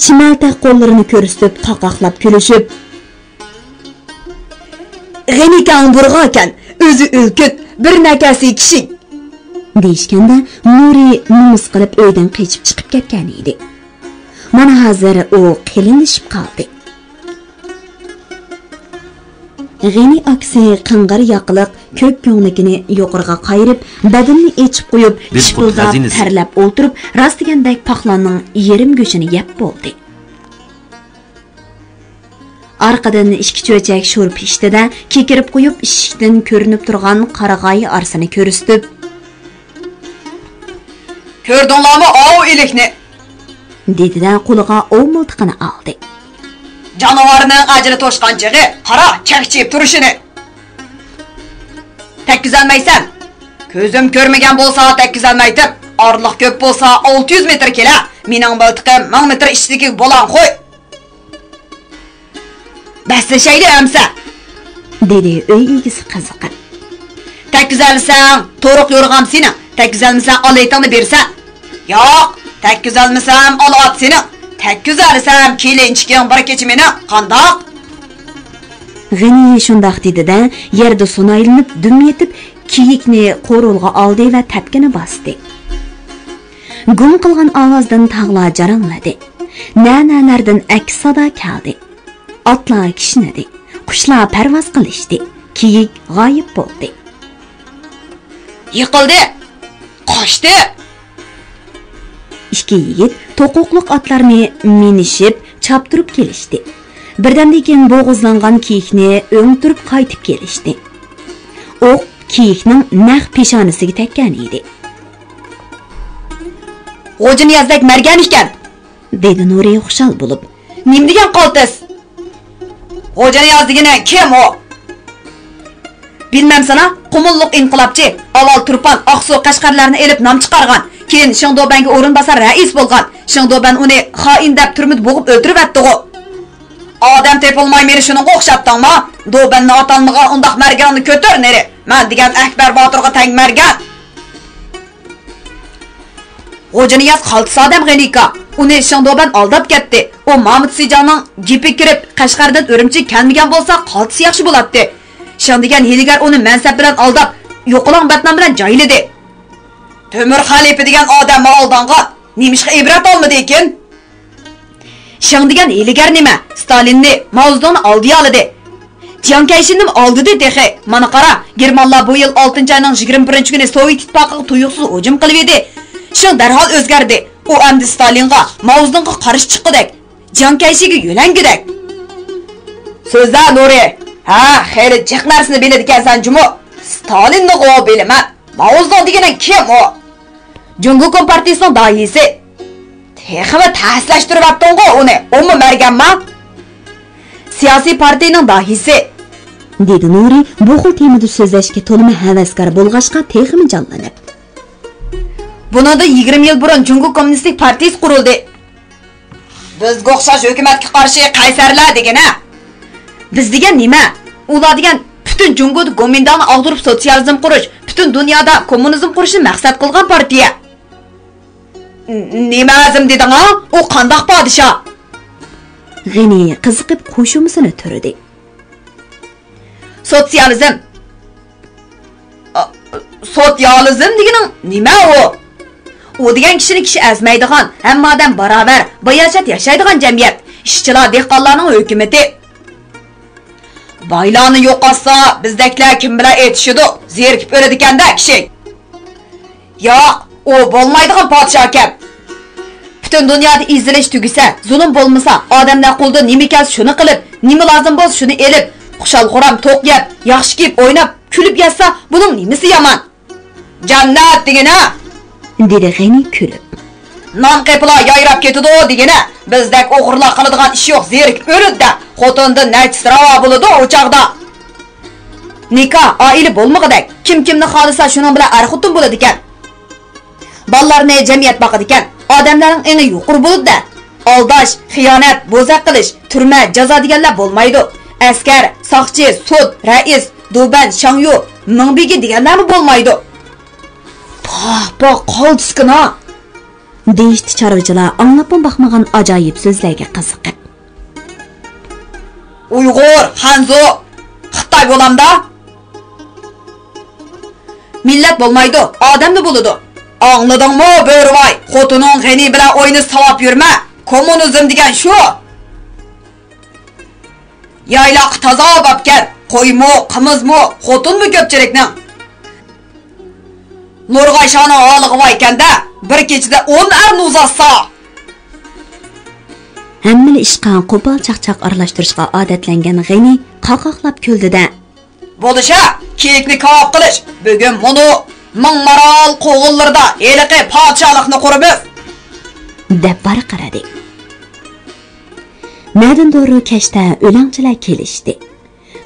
چىمەلتەك قوللىرىنى كۆرسىتىپ، قاقاقلاپ كۈلۈشۈپ، غېنى كەڭ بۇرغاكەن، ئۆزى ئۆلكۈت، بىر نەكەسى كىشىك. دېيىشكەندە، نۇرى نومۇس قىلىپ ئۆيدىن قېچىپ چىقىپ كەتكەن ئىدى. مانا ھازىر ئۇ قېلىنلىشىپ قالدى. غېنى ئاكىسى قىڭغىر ياقىلىق كۆك كۆڭلىكىنى يۇقىرىغا قايرىپ، بەدىنىنى ئېچىپ قويۇپ، شىپىلداپ تەرلەپ ئولتۇرۇپ، راست دېگەندەك پاقلاننىڭ يېرىم گۆشىنى يەپ بولدى. ئارقىدىن ئىككى چۆچەك شورپا ئىچتى-دە، كېكىرىپ قويۇپ، ئىشىكتىن كۆرۈنۈپ تۇرغان قارىغاي ئارىسىنى كۆرسىتىپ، كۆردۈڭلارمۇ ئاۋۇ ئىلىكنى؟ دېدى-دە، قولىغا ئوۋ مىلتىقىنى ئالدى. جانىۋارنىڭ ئەجىلى توشقان چېغى، قارا، چەكچىيىپ تۇرۇشىنى. تەگكۈزەلمەيسەن. كۆزۈم كۆرمىگەن بولسا تەگكۈزەلمەيتتىم. ئارىلىق كۆپ بولسا ئالتە يۈز مېتىر كېلە. مېنىڭ مىلتىقىم مىڭ مېتىر ئىچىدىكى بولان قوي. بەسلىشەيلى ئەمسە! دېدى ئۆي ئىگىسى قىزىقىپ. تەگكۈزەلسەڭ، تورۇق يورغام سېنىڭ. تەگكۈزەلمىسەڭ، ئالىيىتىڭنى بېرىسەن. ياق، تەگكۈزەلمىسەم ئالا ئات سېنىڭ، تەگكۈزەلىسەم كېلىنچىكىڭ بىر كېچە مېنىڭ، قانداق؟ غېنى شۇنداق دېدى-دە، يەردە سۇنايلىنىپ دۈم يېتىپ، كېيىكنى قورۇلغا ئالدى ۋە تەپكىنى باستى. گۇڭ قىلغان ئاۋازدىن تاغلار جاراڭلىدى. نە-نەلەردىن ئەكس سادا كەلدى. ئاتلار كىشنىدى. قۇشلار پەرۋاز قىلىشتى. كېيىك غايىب بولدى. يىقىلدى! قاچتى! ئىككى يىگىت توقۇقلۇق ئاتلارنى مىنىشىپ، چاپتۇرۇپ كېلىشتى. بىردەمدىن كېيىن بوغۇزلانغان كېيىكنى ئۆڭتۈرۈپ قايتىپ كېلىشتى. ئوق كېيىكنىڭ نەق پېشانىسىگە تەگكەن ئىدى. «غوجىنىيازدەك مەرگەن ئىكەن!» دېدى نۇرى خۇشال بولۇپ. «نېمە دېگەن قالتىس؟ غوجىنىياز دېگىنى كىم ئۇ؟ بىلمەمسىنا؟ قۇمۇللۇق ئىنقىلابچى، ئاۋۋال تۇرپان، ئاقسۇ، قەشقەرلەرنى ئېلىپ نام چىقارغان، كېيىن شېڭدۇبەنگە ئورۇنباسار رەئىس بولغان. شېڭدۇبەن ئۇنى خائىن دەپ تۈرمىدە بوغۇپ ئۆلتۈرۈۋەتتىغۇ.» «ئادەم تېپىلماي مېنى شۇنىڭغا ئوخشاتتىڭما؟ دۇبەننى ئاتالمىغان ئۇنداق مەرگەننى كۆتۈر نېرى. مەن دېگەن ئەكبەر باتۇرغا تەڭ مەرگەن.» غوجىنىياز قالتىس ئادەم غېنىكا. ئۇنى شېڭدۇبەن ئالداپ كەتتى. ئۇ مامۇت سىجاڭنىڭ گېپىگە كىرىپ، قەشقەردىن ئۈرۈمچىگە كەلمىگەن بولسا، قالتىس ياخشى بولاتتى. شېڭ دېگەن ھىيلىگەر ئۇنى مەنسەپ بىلەن ئالداپ، يوقىلاڭ بەتنام بىلەن جايلىدى. تۆمۈر خەلىپە دېگەن ئادەممۇ ئالدانغان. نېمىشقا ئىبرەت ئالمىدىكىن؟ شېڭ دېگەن ھىيلىگەر نېمە؟ ستالىننى، ماۋزېدۇڭنى ئالدىيالىدى. جياڭ كەيشىننىمۇ ئالدىدى تېخى. مانا قارا، گېرمانلار بۇ يىل ئالتىنچى ئاينىڭ يىگىرمە بىرىنچى كۈنى سوۋېت ئىتتىپاقىغا تۇيۇقسىز ھۇجۇم قىلىۋىدى. شېڭ دەرھال ئۆزگەردى. ئۇ ئەمدى ستالىنغا، ماۋزېدۇڭغا قارشى چىققۇدەك، جياڭ كەيشىگە يۆلەنگۈدەك. سۆزلە، نۇرى. ھە، خېلى جىق نەرسىنى بىلىدىكەنسەن جۇمۇ. ستالىننىغۇ بىلىمەن. ماۋزېدۇڭ دېگىنىڭ كىم ئۇ؟ جۇڭگو كومپارتىيىسىنىڭ داھىيسى. تېخىمۇ تەسلەشتۈرۈۋەتتىڭغۇ ئۇنى، ئۇمۇ مەرگەنما؟ سىياسىي پارتىيىنىڭ داھىيسى. دېدى نۇرى بۇ خىل تېمىدا سۆزلەشكە تولىمۇ ھەۋەسكار بولغاچقا تېخىمۇ جانلىنىپ. بۇنىڭدىن يىگىرمە يىل بۇرۇن جۇڭگو كوممۇنىستىك پارتىيىسى قۇرۇلدى. بىزگە ئوخشاش ھۆكۈمەتكە قارشى قەيسەرلەر دېگىنە. بىز دېگەن نېمە؟ ئۇلار دېگەن پۈتۈن جۇڭگودا گومىنداڭنى ئاغدۇرۇپ سوتسىيالىزم قۇرۇش، پۈتۈن دۇنيادا كوممۇنىزم قۇرۇشنى مەقسەت قىلغان پارتىيە. ن-، نېمە ئەزىم دېدىڭ ھا؟ ئۇ قانداق پادىشاھ؟ غېنى قىزىقىپ قوشۇمىسىنى تۈرىدى. سوتسىيالىزم. ئا، سوتسىيالىزم دېگىنىڭ نېمە ئۇ؟ ئۇ دېگەن كىشىنى كىشى ئەزمەيدىغان، ھەممە ئادەم باراۋەر، باياشات ياشايدىغان جەمئىيەت. ئىشچىلار، دېھقانلارنىڭ ھۆكۈمىتى. بايلارنى يوقاتسا، بىزدەكلەر كىم بىلەن ئېتىشىدۇ؟ زېرىكىپ ئۆلىدىكەن-دە كىشى. ياق، ئۇ بولمايدىغان پادىشاھ ئىكەن. پۈتۈن دۇنيادا ئېزىلىش تۈگىسە، زۇلۇم بولمىسا، ئادەملەر قولىدىن نېمە كەلسە شۇنى قىلىپ، نېمە لازىم بولسا شۇنى ئېلىپ، خۇشال-خۇرام توق يەپ، ياخشى كىيىپ ئويناپ، كۈلۈپ ياتسا، بۇنىڭ نېمىسى يامان؟ جەننەت دېگىنە! دېدى غېنى كۈلۈپ. نان قېپىلا يايراپ كېتىدۇ دېگىنە، بىزدەك ئوغرىلار قىلىدىغان ئىش يوق، زېرىكىپ ئۆلىدۇ-دە، خوتۇندىن نەچچىسى راۋا بولىدۇ ئۇ چاغدا. نىكاھ، ئائىلە بولمىغۇدەك، كىم كىمنى خالىسا شۇنىڭ بىلەن ئەر-خوتۇن بولىدىكەن. بالىلارنى جەمئىيەت باقىدىكەن، ئادەملەرنىڭ ئېڭى يۇقىرى بولىدۇ-دە. ئالداش، خىيانەت، بوزەك قىلىش، تۈرمە، جازا دېگەنلەر بولمايدۇ. ئەسكەر، ساقچى، سوت، رەئىس، دۇبەن، شاڭيۇ، مىڭبېگى دېگەنلەرمۇ بولمايدۇ. پاھ، پاھ، قالتىسكىنا! دېيىشتى چارۋىچىلار ئاڭلاپمۇ باقمىغان ئاجايىپ سۆزلەرگە قىزىقىپ. ئۇيغۇر، خەنزۇ، خىتاي بولامدا؟ مىللەت بولمايدۇ، ئادەملا بولىدۇ. ئاڭلىدىڭمۇ، بۆرىۋاي؟ خوتۇنۇڭ غېنى بىلەن ئوينىسا ساۋاپ يۈرمە. كوممۇنىزم دېگەن شۇ. يايلاققا تازا بابكەن، قويمۇ، قىمىزمۇ، خوتۇنمۇ كۆپچىلىكنىڭ. نۇرغاي شاھنىڭ ھالىغا ۋايكەندە، بىر كېچىدە ئون ئەرنى ئۇزاتسا! ھەممىلا ئىشقا قوپال چاقچاق ئارىلاشتۇرۇشقا ئادەتلەنگەن غېنى قاقاقلاپ كۈلدى-دە. بولۇشە، كېيىكنى كاۋاپ قىلىش، بۈگۈن مۇنۇ مىڭ مارال قوغۇنلىرىدا ھېلىقى پادىشاھلىقنى قۇرىمىز! دەپ ۋارقىرىدى. نەدىندۇر كەچتە ئۆلەڭچىلەر كېلىشتى.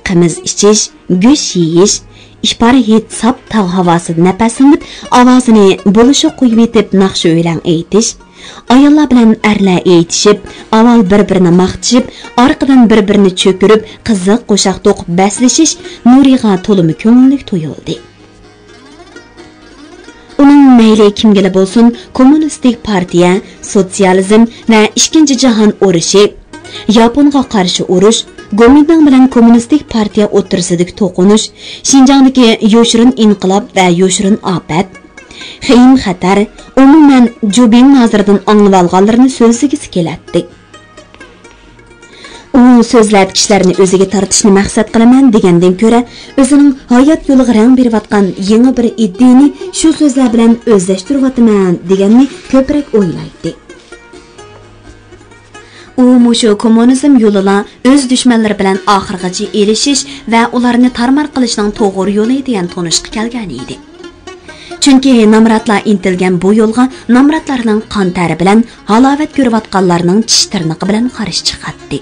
قىمىز ئىچىش، گۆش يېيىش، ئىپار ھىد ساپ تاغ ھاۋاسىدا نەپەسلىنىپ، ئاۋازىنى بولۇشۇپ قويۇۋېتىپ ناخشا-ئۆلەڭ ئېيتىش، ئاياللار بىلەن ئەرلەر ئېيتىشىپ، ئاۋۋال بىر-بىرىنى ماختىشىپ، ئارقىدىن بىر-بىرىنى چۆكۈرۈپ، قىزىق قوشاق توقۇپ بەسلىشىش نۇرىغا تولىمۇ كۆڭۈللۈك تۇيۇلدى. ئۇنىڭ مەيلى كىمگىلا بولسۇن، كوممۇنىستىك پارتىيە، سوتسىيالىزم ۋە ئىككىنچى جاھان ئۇرۇشى، ياپونغا قارشى ئۇرۇش، گومىنداڭ بىلەن كوممۇنىستىك پارتىيە ئوتتۇرىسىدىكى توقۇنۇش، شىنجاڭدىكى يوشۇرۇن ئىنقىلاب ۋە يوشۇرۇن ئاپەت، خېيىم خەتەر، ئومۇمەن، جۇبىڭ نازىرىدىن ئاڭلىۋالغانلىرىنى سۆزلىگۈسى كېلەتتى. ئۇ سۆزلەپ كىشىلەرنى ئۆزىگە تارتىشنى مەقسەت قىلىمەن دېگەندىن كۆرە، ئۆزىنىڭ ھايات يولىغا رەڭ بېرىۋاتقان يېڭى بىر ئىدىيىنى شۇ سۆزلەر بىلەن ئۆزلەشتۈرۈۋاتىمەن دېگەننى كۆپرەك ئويلايتتى. ئۇ مۇشۇ كوممۇنىزم يولىلا ئۆز دۈشمەنلىرى بىلەن ئاخىرغىچە ئېلىشىش ۋە ئۇلارنى تارمار قىلىشنىڭ توغرا يولى دېگەن تونۇشقا كەلگەن ئىدى. چۈنكى نامراتلار ئىنتىلگەن بۇ يولغا نامراتلارنىڭ قان تەرى بىلەن ھالاۋەت كۆرۈۋاتقانلارنىڭ چىش تىرنىقى بىلەن قارشى چىقاتتى.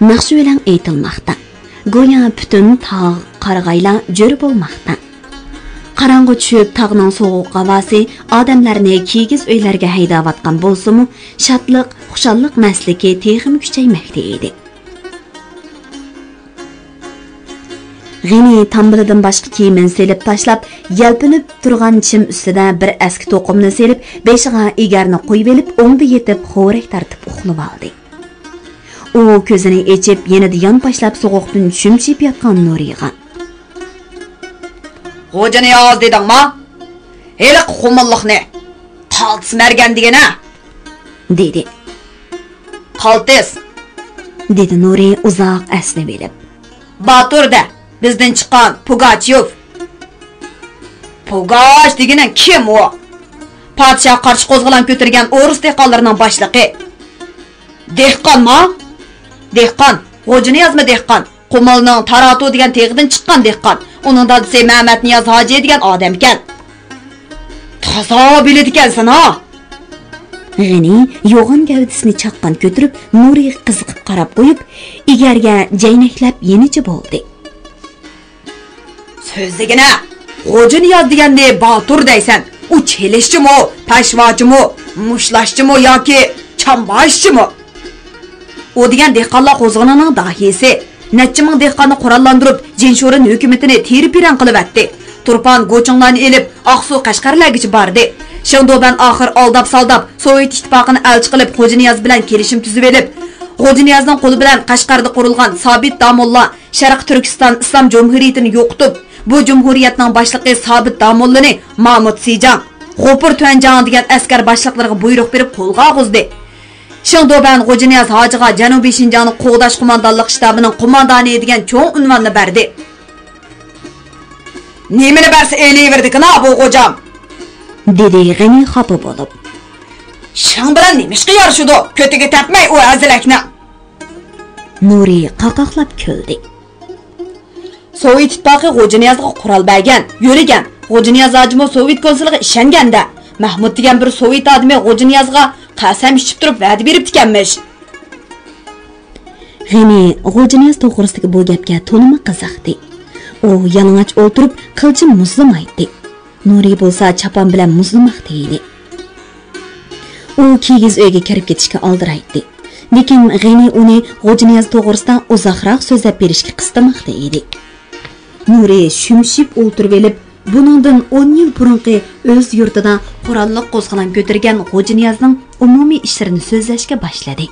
ناخشا-ئۆلەڭ ئېيتىلماقتا. گويا پۈتۈن تاغ، قارىغايلار جۆر بولماقتا. قاراڭغۇ چۈشۈپ، تاغنىڭ سوغۇق ھاۋاسى ئادەملەرنى كىگىز ئۆيلەرگە ھەيدەۋاتقان بولسىمۇ، شادلىق، خۇشاللىق مەستلىكى تېخىمۇ كۈچەيمەكتە ئىدى. غېنى تامبىلىدىن باشقا كىيىمىنى سېلىپ تاشلاپ، يەلپۈنۈپ تۇرغان چىم ئۈستىدە بىر ئەسكى توقۇمنى سېلىپ، بېشىغا ئېگەرنى قويۇۋېلىپ، ئوڭدا يېتىپ، خورەك تارتىپ ئۇخلىۋالدى. ئۇ كۆزىنى ئېچىپ، يېنىدا يانپاشلاپ سوغۇقتىن شۈمشىيىپ ياتقان نۇرىغا: «غوجىنىياز دېدىڭما؟ ھېلىقى قۇمۇللۇقنى، قالتىس مەرگەن دېگىنە؟» دېدى. «قالتىس!» دېدى نۇرى ئۇزاق ئەسنىۋېلىپ. «باتۇر دە، بىزدىن چىققان پۇگاچيوف.» «پۇگاچ دېگىنىڭ كىم ئۇ؟» «پادىشاھقا قارشى قوزغىلاڭ كۆتۈرگەن ئورۇس دېھقانلىرىنىڭ باشلىقى.» «دېھقانما؟» «دېھقان. غوجىنىيازمۇ دېھقان. قۇمۇلنىڭ تاراتۇ دېگەن تېغىدىن چىققان دېھقان. ئۇنىڭ دادىسى مەمەتنىياز ھاجى دېگەن ئادەمكەن.» «تازا بىلىدىكەنسەن ھا!» غېنى يوغان گەۋدىسىنى چاققان كۆتۈرۈپ، نۇرىغا قىزىقىپ قاراپ قويۇپ، ئېگەرگە جەينەكلەپ يېنىچە بولدى. «سۆزلىگىنە! غوجىنىياز دېگەننى باتۇر دەيسەن. ئۇ چېلىشچىمۇ، پەشۋاچىمۇ، مۇشتلاشچىمۇ ياكى چامباشچىمۇ؟ ئۇ دېگەن دېھقانلار قوزغىلىڭىنىڭ داھىيسى. نەچچە مىڭ دېھقاننى قوراللاندۇرۇپ، جىنشۇرېن ھۆكۈمىتىنى تېرە-پىرەڭ قىلىۋەتتى. تۇرپان گوچۇڭلارنى ئېلىپ، ئاقسۇ، قەشقەرلەرگىچە باردى. شېڭدۇبەن ئاخىر ئالداپ-سالداپ، سوۋېت ئىتتىپاقىنى ئەلچى قىلىپ، غوجىنىياز بىلەن كېلىشىم تۈزۈۋېلىپ، غوجىنىيازنىڭ قولى بىلەن قەشقەردە قۇرۇلغان سابىت داموللا شەرقىي تۈركىستان ئىسلام جۇمھۇرىيىتىنى يوقىتىپ، بۇ جۇمھۇرىيەتنىڭ باشلىقى سابىت داموللىنى مامۇت سىجاڭ، غوپۇر تۈەنجاڭ دېگەن ئەسكەر باشلىقلىرىغا بۇيرۇق بېرىپ قولغا ئالغۇزدى. شېڭدۇبەن غوجىنىياز ھاجىغا جەنۇبىي شىنجاڭنى قوغداش قوماندانلىق شتابىنىڭ قوماندانى دېگەن چوڭ ئۇنۋاننى بەردى. «نېمىنى بەرسە ئېلىۋېرىدىكىنا بۇ غوجام؟» دېدى غېنى خاپا بولۇپ. «شېڭ بىلەن نېمىشقا يارىشىدۇ؟ كۆتىگە تەپمەي ئۇ ھەزىلەكنى.» نۇرى قاقاقلاپ كۈلدى. «سوۋېت ئىتتىپاقى غوجىنىيازغا قورال بەرگەن، يۆلىگەن. غوجىنىياز ھاجىمۇ سوۋېت كونسۇلىغا ئىشەنگەندە. مەھمۇت دېگەن بىر سوۋېت ئادىمى غوجىنىيازغا قەسەم ئىچىپ تۇرۇپ ۋەدە بېرىپتىكەنمىش.» غېنى غوجىنىياز توغرىسىدىكى بۇ گەپكە تولىمۇ قىزىقتى. ئۇ يالىڭاچ ئولتۇرۇپ، قىلچە مۇزلىمايتتى. نۇرى بولسا چاپان بىلەن مۇزلىماقتا ئىدى. ئۇ كىگىز ئۆيگە كىرىپ كېتىشكە ئالدىرايتتى. لېكىن غېنى ئۇنى غوجىنىياز توغرىسىدا ئۇزاقراق سۆزلەپ بېرىشكە قىستىماقتا ئىدى. نۇرى شۈمشىيىپ ئولتۇرۇۋېلىپ، بۇنىڭدىن ئون يىل بۇرۇنقى ئۆز يۇرتىدا قوراللىق قوزغىلاڭ كۆتۈرگەن غوجىنىيازنىڭ ئومۇمىي ئىشلىرىنى سۆزلەشكە باشلىدى.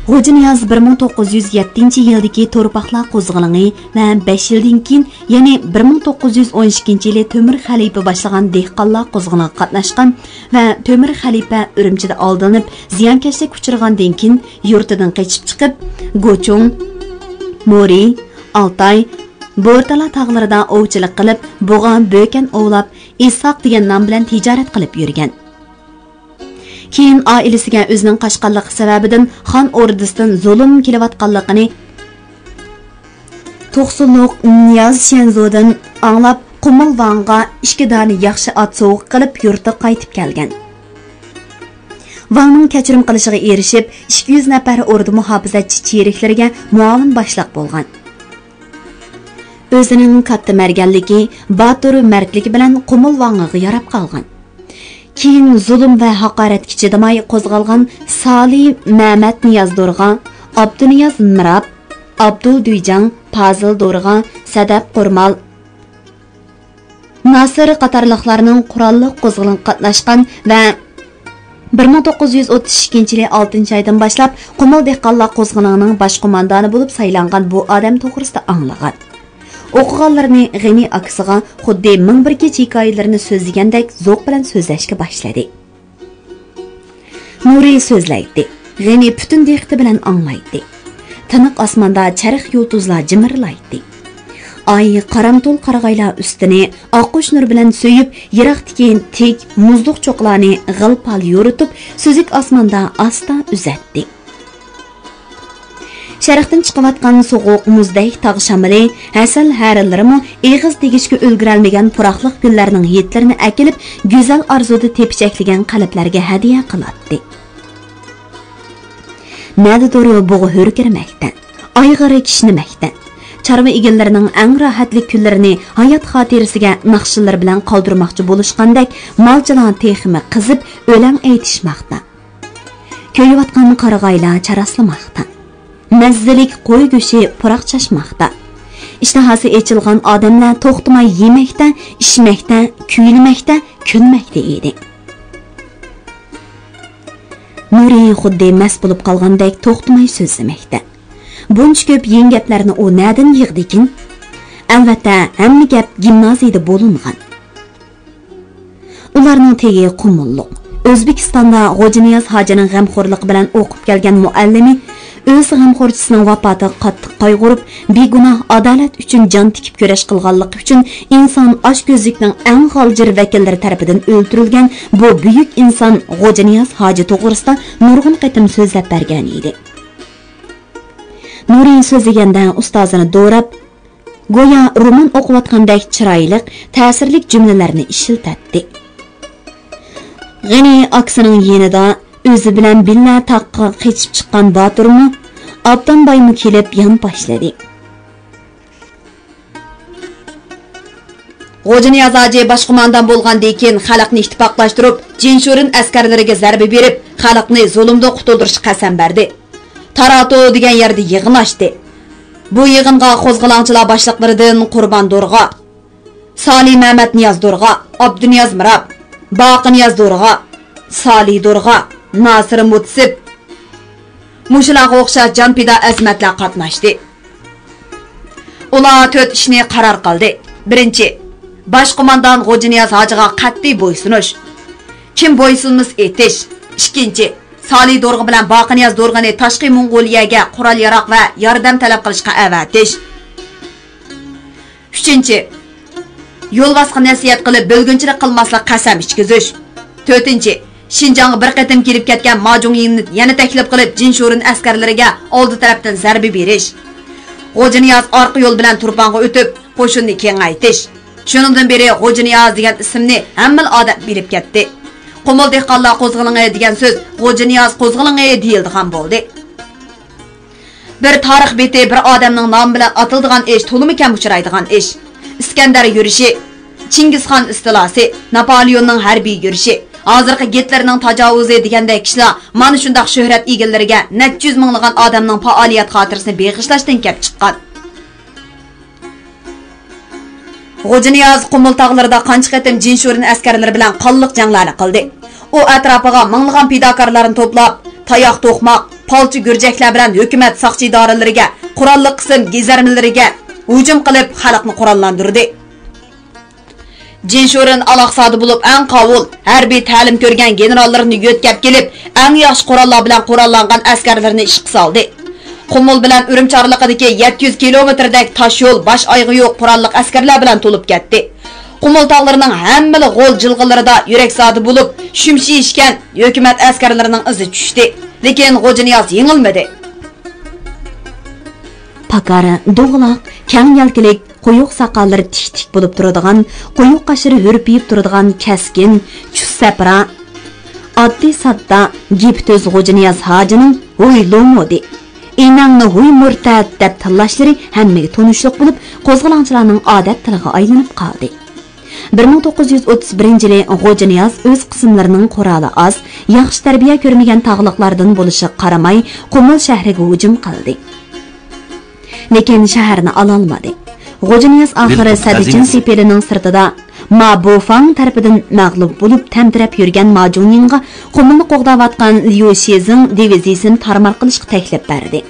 غوجىنىياز بىر مىڭ توققۇز يۈز يەتتىنچى يىلدىكى تورپاقلار قوزغىلىڭى ۋە بەش يىلدىن كېيىن، يەنى بىر مىڭ توققۇز يۈز ئون ئىككىنچى يىلى تۆمۈر خەلىپە باشلىغان دېھقانلار قوزغىلىڭىغا قاتناشقان ۋە تۆمۈر خەلىپە ئۈرۈمچىدە ئالدىنىپ زىيانكەشلىككە ئۇچرىغاندىن كېيىن يۇرتىدىن قېچىپ چىقىپ، گوچۇڭ، مورى، ئالتاي، بورتالا تاغلىرىدا ئوۋچىلىق قىلىپ، بۇغا، بۆكەن ئوۋلاپ، ئىسھاق دېگەن نام بىلەن تىجارەت قىلىپ يۈرگەن. كېيىن ئائىلىسىگە ئۆزىنىڭ قاچقانلىقى سەۋەبىدىن خان ئوردىسىدىن زۇلۇم كېلىۋاتقانلىقىنى، توقسۇنلۇق نىياز شيەنزۇدىن ئاڭلاپ، قۇمۇل ۋاڭغا ئىككى دانە ياخشى ئات سوۋغا قىلىپ، يۇرتىغا قايتىپ كەلگەن. ۋاڭنىڭ كەچۈرۈم قىلىشىغا ئېرىشىپ، ئىككى يۈز نەپەر ئوردا مۇھاپىزەتچى چېرىكلىرىگە مۇئاۋىن باشلىق بولغان. ئۆزىنىڭ كاتتا مەرگەنلىكى، باتۇر مەردلىكى بىلەن قۇمۇل ۋاڭغىغا ياراپ قالغان. كېيىن زۇلۇم ۋە ھاقارەتكە چىدىماي قوزغالغان سالى مەمەت نىياز دورغا، ئابدۇنىياز مىراب، ئابدۇل دۈيجاڭ، پازىل دورغا، سەدەپ قورمال، ناسىر قاتارلىقلارنىڭ قوراللىق قوزغىلىڭغا قاتناشقان ۋە بىر مىڭ توققۇز يۈز ئوتتۇز ئىككىنچى يىلى ئالتىنچى ئايدىن باشلاپ قۇمۇل دېھقانلار قوزغىلىڭىنىڭ باش قوماندانى بولۇپ سايلانغان بۇ ئادەم توغرىسىدا ئاڭلىغان. ئوقۇغانلىرىنى غېنى ئاكىسىغا خۇددى مىڭ بىر كېچە ھېكايىلىرىنى سۆزلىگەندەك زوق بىلەن سۆزلەشكە باشلىدى. نۇرى سۆزلەيتتى. غېنى پۈتۈن دىققىتى بىلەن ئاڭلايتتى. تىنىق ئاسماندا چەرخ يۇلتۇزلار جىمىرلايتتى. ئاي قارامتۇل قارىغايلار ئۈستىنى ئاققۇچ نۇر بىلەن سۆيۈپ، يىراقتىكى تىك، مۇزلۇق چوققىلارنى غىل-پال يورۇتۇپ، سۈزۈك ئاسماندا ئاستا ئۈزەتتى. شەرقتىن چىقىۋاتقان سوغۇق مۇزدەك تاغ شامىلى، ھەسەل ھەرىلىرىمۇ ئېغىز تېگىشكە ئۈلگۈرەلمىگەن پۇراقلىق گۈللەرنىڭ ھىدلىرىنى ئەكېلىپ، گۈزەل ئارزۇدا تېپىچەكلىگەن قەلبلەرگە ھەدىيە قىلاتتى. نەدىدۇر بۇغا ھۆركىرىمەكتە، ئايغىرى كىشنىمەكتە. چارۋا ئىگىلىرىنىڭ ئەڭ راھەتلىك كۈنلىرىنى ھايات خاتىرىسىگە ناخشىلىرى بىلەن قالدۇرماقچى بولۇشقاندەك، مالچىلار تېخىمۇ قىزىپ، ئۆلەڭ ئېيتىشماقتا. كۆيۈۋاتقان قارىغايلار چاراسلىماقتا. مەززىلىك قوي گۆشى پۇراق چاچماقتا. ئىشتىھاسى ئېچىلغان ئادەملەر توختىماي يېمەكتە، ئىچمەكتە، كۈيلىمەكتە، كۈلمەكتە ئىدى. نۇرى خۇددى مەست بولۇپ قالغاندەك توختىماي سۆزلىمەكتە. بۇنچە كۆپ يېڭى گەپلەرنى ئۇ نەدىن يىغدىكىن؟ ئەلۋەتتە، ھەممە گەپ گىمنازىيىدە بولۇنغان. ئۇلارنىڭ تېگى قۇمۇللۇق. ئۆزبېكىستاندا غوجىنىياز ھاجىنىڭ غەمخورلۇقى بىلەن ئوقۇپ كەلگەن مۇئەللىمى ئۆز غەمخورچىسىنىڭ ۋاپاتىغا قاتتىق قايغۇرۇپ، بىگۇناھ ئادالەت ئۈچۈن جان تىكىپ كۈرەش قىلغانلىقى ئۈچۈن ئىنسان ئاچكۆزلۈكنىڭ ئەڭ غالجىر ۋەكىللىرى تەرىپىدىن ئۆلتۈرۈلگەن بۇ بۈيۈك ئىنسان غوجىنىياز ھاجى توغرىسىدا نۇرغۇن قېتىم سۆزلەپ بەرگەن ئىدى. نۇرى سۆزلىگەندە ئۇستازىنى دوراپ، گويا رومان ئوقۇۋاتقاندەك چىرايلىق، تەسىرلىك جۈملىلەرنى ئىشلىتەتتى. غېنى ئاكىسىنىڭ يېنىدا ئۆزى بىلەن بىللە تاغقا قېچىپ چىققان باتۇرمۇ، ئابدانبايمۇ كېلىپ يان باشلىدى. غوجىنىياز ھاجى باش قوماندان بولغاندىن كېيىن، خەلقنى ئىتتىپاقلاشتۇرۇپ، جىنشۇرىن ئەسكەرلىرىگە زەربە بېرىپ، خەلقنى زۇلۇمدىن قۇتۇلدۇرۇشقا قەسەم بەردى. تاراتو دېگەن يەردە يىغىنلاشتى. بۇ يىغىنغا قوزغىلاڭچىلار باشلىقلىرىدىن قۇربان دورغا، سالى مەمەتنىياز دورغا، ئابدۇنىياز مىراب، باقىنىياز دورغا، سالى دورغا، ناسىر مۇتسىپ، مۇشۇلارغا ئوخشاش جان پىدا ئەزىمەتلەر قاتناشتى. ئۇلار تۆت ئىشنى قارار قىلدى. بىرىنچى، باش قوماندان غوجىنىياز ھاجىغا قەتئىي بويسۇنۇش. كىم بويسۇنمىسا ئېتىش. ئىككىنچى، سالى دورغا بىلەن باقىنىياز دورغىنى تاشقى موڭغۇلىيەگە قورال-ياراغ ۋە ياردەم تەلەپ قىلىشقا ئەۋەتىش. ئۈچىنچى، يولۋاسقا نەسىھەت قىلىپ، بۆلگۈنچىلىك قىلماسلىق قەسەم ئىچكۈزۈش. تۆتىنچى، شىنجاڭغا بىر قېتىم كېلىپ كەتكەن ما جۇڭيىڭنى يەنە تەكلىپ قىلىپ، جىنشۇرىن ئەسكەرلىرىگە ئالدى تەرەپتىن زەربە بېرىش. غوجىنىياز ئارقا يول بىلەن تۇرپانغا ئۆتۈپ، قوشۇننى كېڭەيتىش. شۇنىڭدىن بېرى غوجىنىياز دېگەن ئىسىمنى ھەممىلا ئادەم بىلىپ كەتتى. قۇمۇل دېھقانلار قوزغىلىڭى دېگەن سۆز غوجىنىياز قوزغىلىڭى دېيىلىدىغان بولدى. بىر تارىخ بېتى بىر ئادەمنىڭ نامى بىلەن ئاتىلىدىغان ئىش تولىمۇ كەم ئۇچرايدىغان ئىش. ئىسكەندەر يۈرۈشى، چىڭگىزخان ئىستىلاسى، ناپالېئوننىڭ ھەربىي يۈرۈشى، ھازىرقى گىتلېرنىڭ تاجاۋۇزى دېگەندەك ئىشلار مانا شۇنداق شۆھرەت ئىگىلىرىگە نەچچە يۈز مىڭلىغان ئادەمنىڭ پائالىيەت خاتىرىسىنى بېغىشلاشتىن كەپ چىققان. غوجىنىياز قۇمۇل تاغلىرىدا قانچە قېتىم جىنشۇرىن ئەسكەرلىرى بىلەن قانلىق جەڭلەرنى قىلدى. ئۇ ئەتراپىغا مىڭلىغان پىداكارلارنى توپلاپ، تاياق توقماق، پالچى گۈرجەكلەر بىلەن ھۆكۈمەت ساقچى ئىدارىلىرىگە قوراللىق قىسىم گېزەرمىلىرىگە ھۇجۇم قىلىپ، خەلقنى قوراللاندۇردى. جىنشۇرىن ئالاقسادا بولۇپ، ئەڭ قاۋۇل، ھەربىي تەلىم كۆرگەن گېنېراللىرىنى يۆتكەپ كېلىپ، ئەڭ ياخشى قوراللار بىلەن قوراللانغان ئەسكەرلىرىنى ئىشقا سالدى. قۇمۇل بىلەن ئۈرۈمچى ئارىلىقىدىكى يەتتە يۈز كىلومېتىردەك تاش يول باش ئايىغى يوق قوراللىق ئەسكەرلەر بىلەن تولۇپ كەتتى. قۇمۇل تاغلىرىنىڭ ھەممىلا غول جىلغىلىرىدا يۈرەكزادە بولۇپ، شۈمشىيىشكەن ھۆكۈمەت ئەسكەرلىرىنىڭ ئىزى چۈشتى. لېكىن غوجىنىياز يېڭىلمىدى. پاكار، دوغىلاق، كەڭ يەلكىلىك، قويۇق ساقاللىرى تىك-تىك بولۇپ تۇرىدىغان، قويۇق قاشلىرى ھۈرپىيىپ تۇرىدىغان كەسكىن، چۇس سەپرا، ئاددىي ساددا، گېپى تۈز غوجىنىياز ھاجىنىڭ «ھوي لومۇدى، ئىنەڭنى ھوي مۇرتەت» دەپ تىللاشلىرى ھەممىگە تونۇشلۇق بولۇپ، قوزغىلاڭچىلارنىڭ ئادەت تىلىغا ئايلىنىپ قالدى. بىر مىڭ توققۇز يۈز ئوتتۇز بىرىنچى يىلى غوجىنىياز ئۆز قىسىملىرىنىڭ قورالى ئاز، ياخشى تەربىيە كۆرمىگەن تاغلىقلاردىن بولۇشىغا قارىماي، قۇمۇل شەھىرىگە ھۇجۇم قىلدى. لېكىن شەھەرنى ئالالمىدى. غوجىنىياز ئاخىرى سەددىچىن سېپىلىنىڭ سىرتىدا ما بوفاڭ تەرىپىدىن مەغلۇپ بولۇپ تەمتىرەپ يۈرگەن ما جۇڭيىڭغا قۇمۇلنى قوغداۋاتقان ليۇ شىزىڭ دىۋىزىيىسىنى تارمار قىلىشقا تەكلىپ بەردى.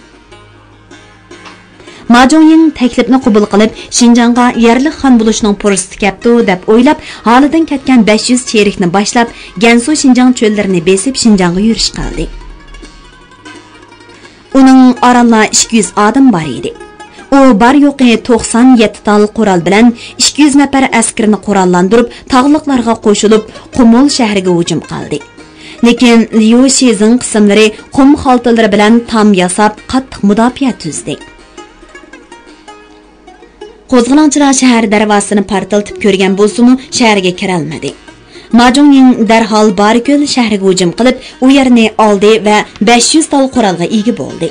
ما جۇڭيىڭ تەكلىپنى قوبۇل قىلىپ، شىنجاڭغا يەرلىك خان بولۇشنىڭ پۇرسىتى كەپتۇ دەپ ئويلاپ، ھالىدىن كەتكەن بەش يۈز چېرىكنى باشلاپ، گەنسۇ شىنجاڭ چۆللىرىنى بېسىپ، شىنجاڭغا يۈرۈش قىلدى. ئۇنىڭ ئارانلا ئىككى يۈز ئادىمى بار ئىدى. ئۇ بار-يوقى توقسان يەتتە تال قورال بىلەن ئىككى يۈز نەپەر ئەسكىرىنى قوراللاندۇرۇپ، تاغلىقلارغا قوشۇلۇپ، قۇمۇل شەھىرىگە ھۇجۇم قىلدى. لېكىن ليۇ شىزىڭ قىسىملىرى قۇم خالتىلىرى بىلەن تام ياساپ، قاتتىق مۇداپىئە تۈزدى. قوزغىلاڭچىلار شەھەر دەرۋازىسىنى پارتلىتىپ كۆرگەن بولسىمۇ، شەھەرگە كىرەلمىدى. ما جۇڭيىڭ دەرھال بارىكۆل شەھىرىگە ھۇجۇم قىلىپ، ئۇ يەرنى ئالدى ۋە بەش يۈز تال قورالغا ئىگە بولدى.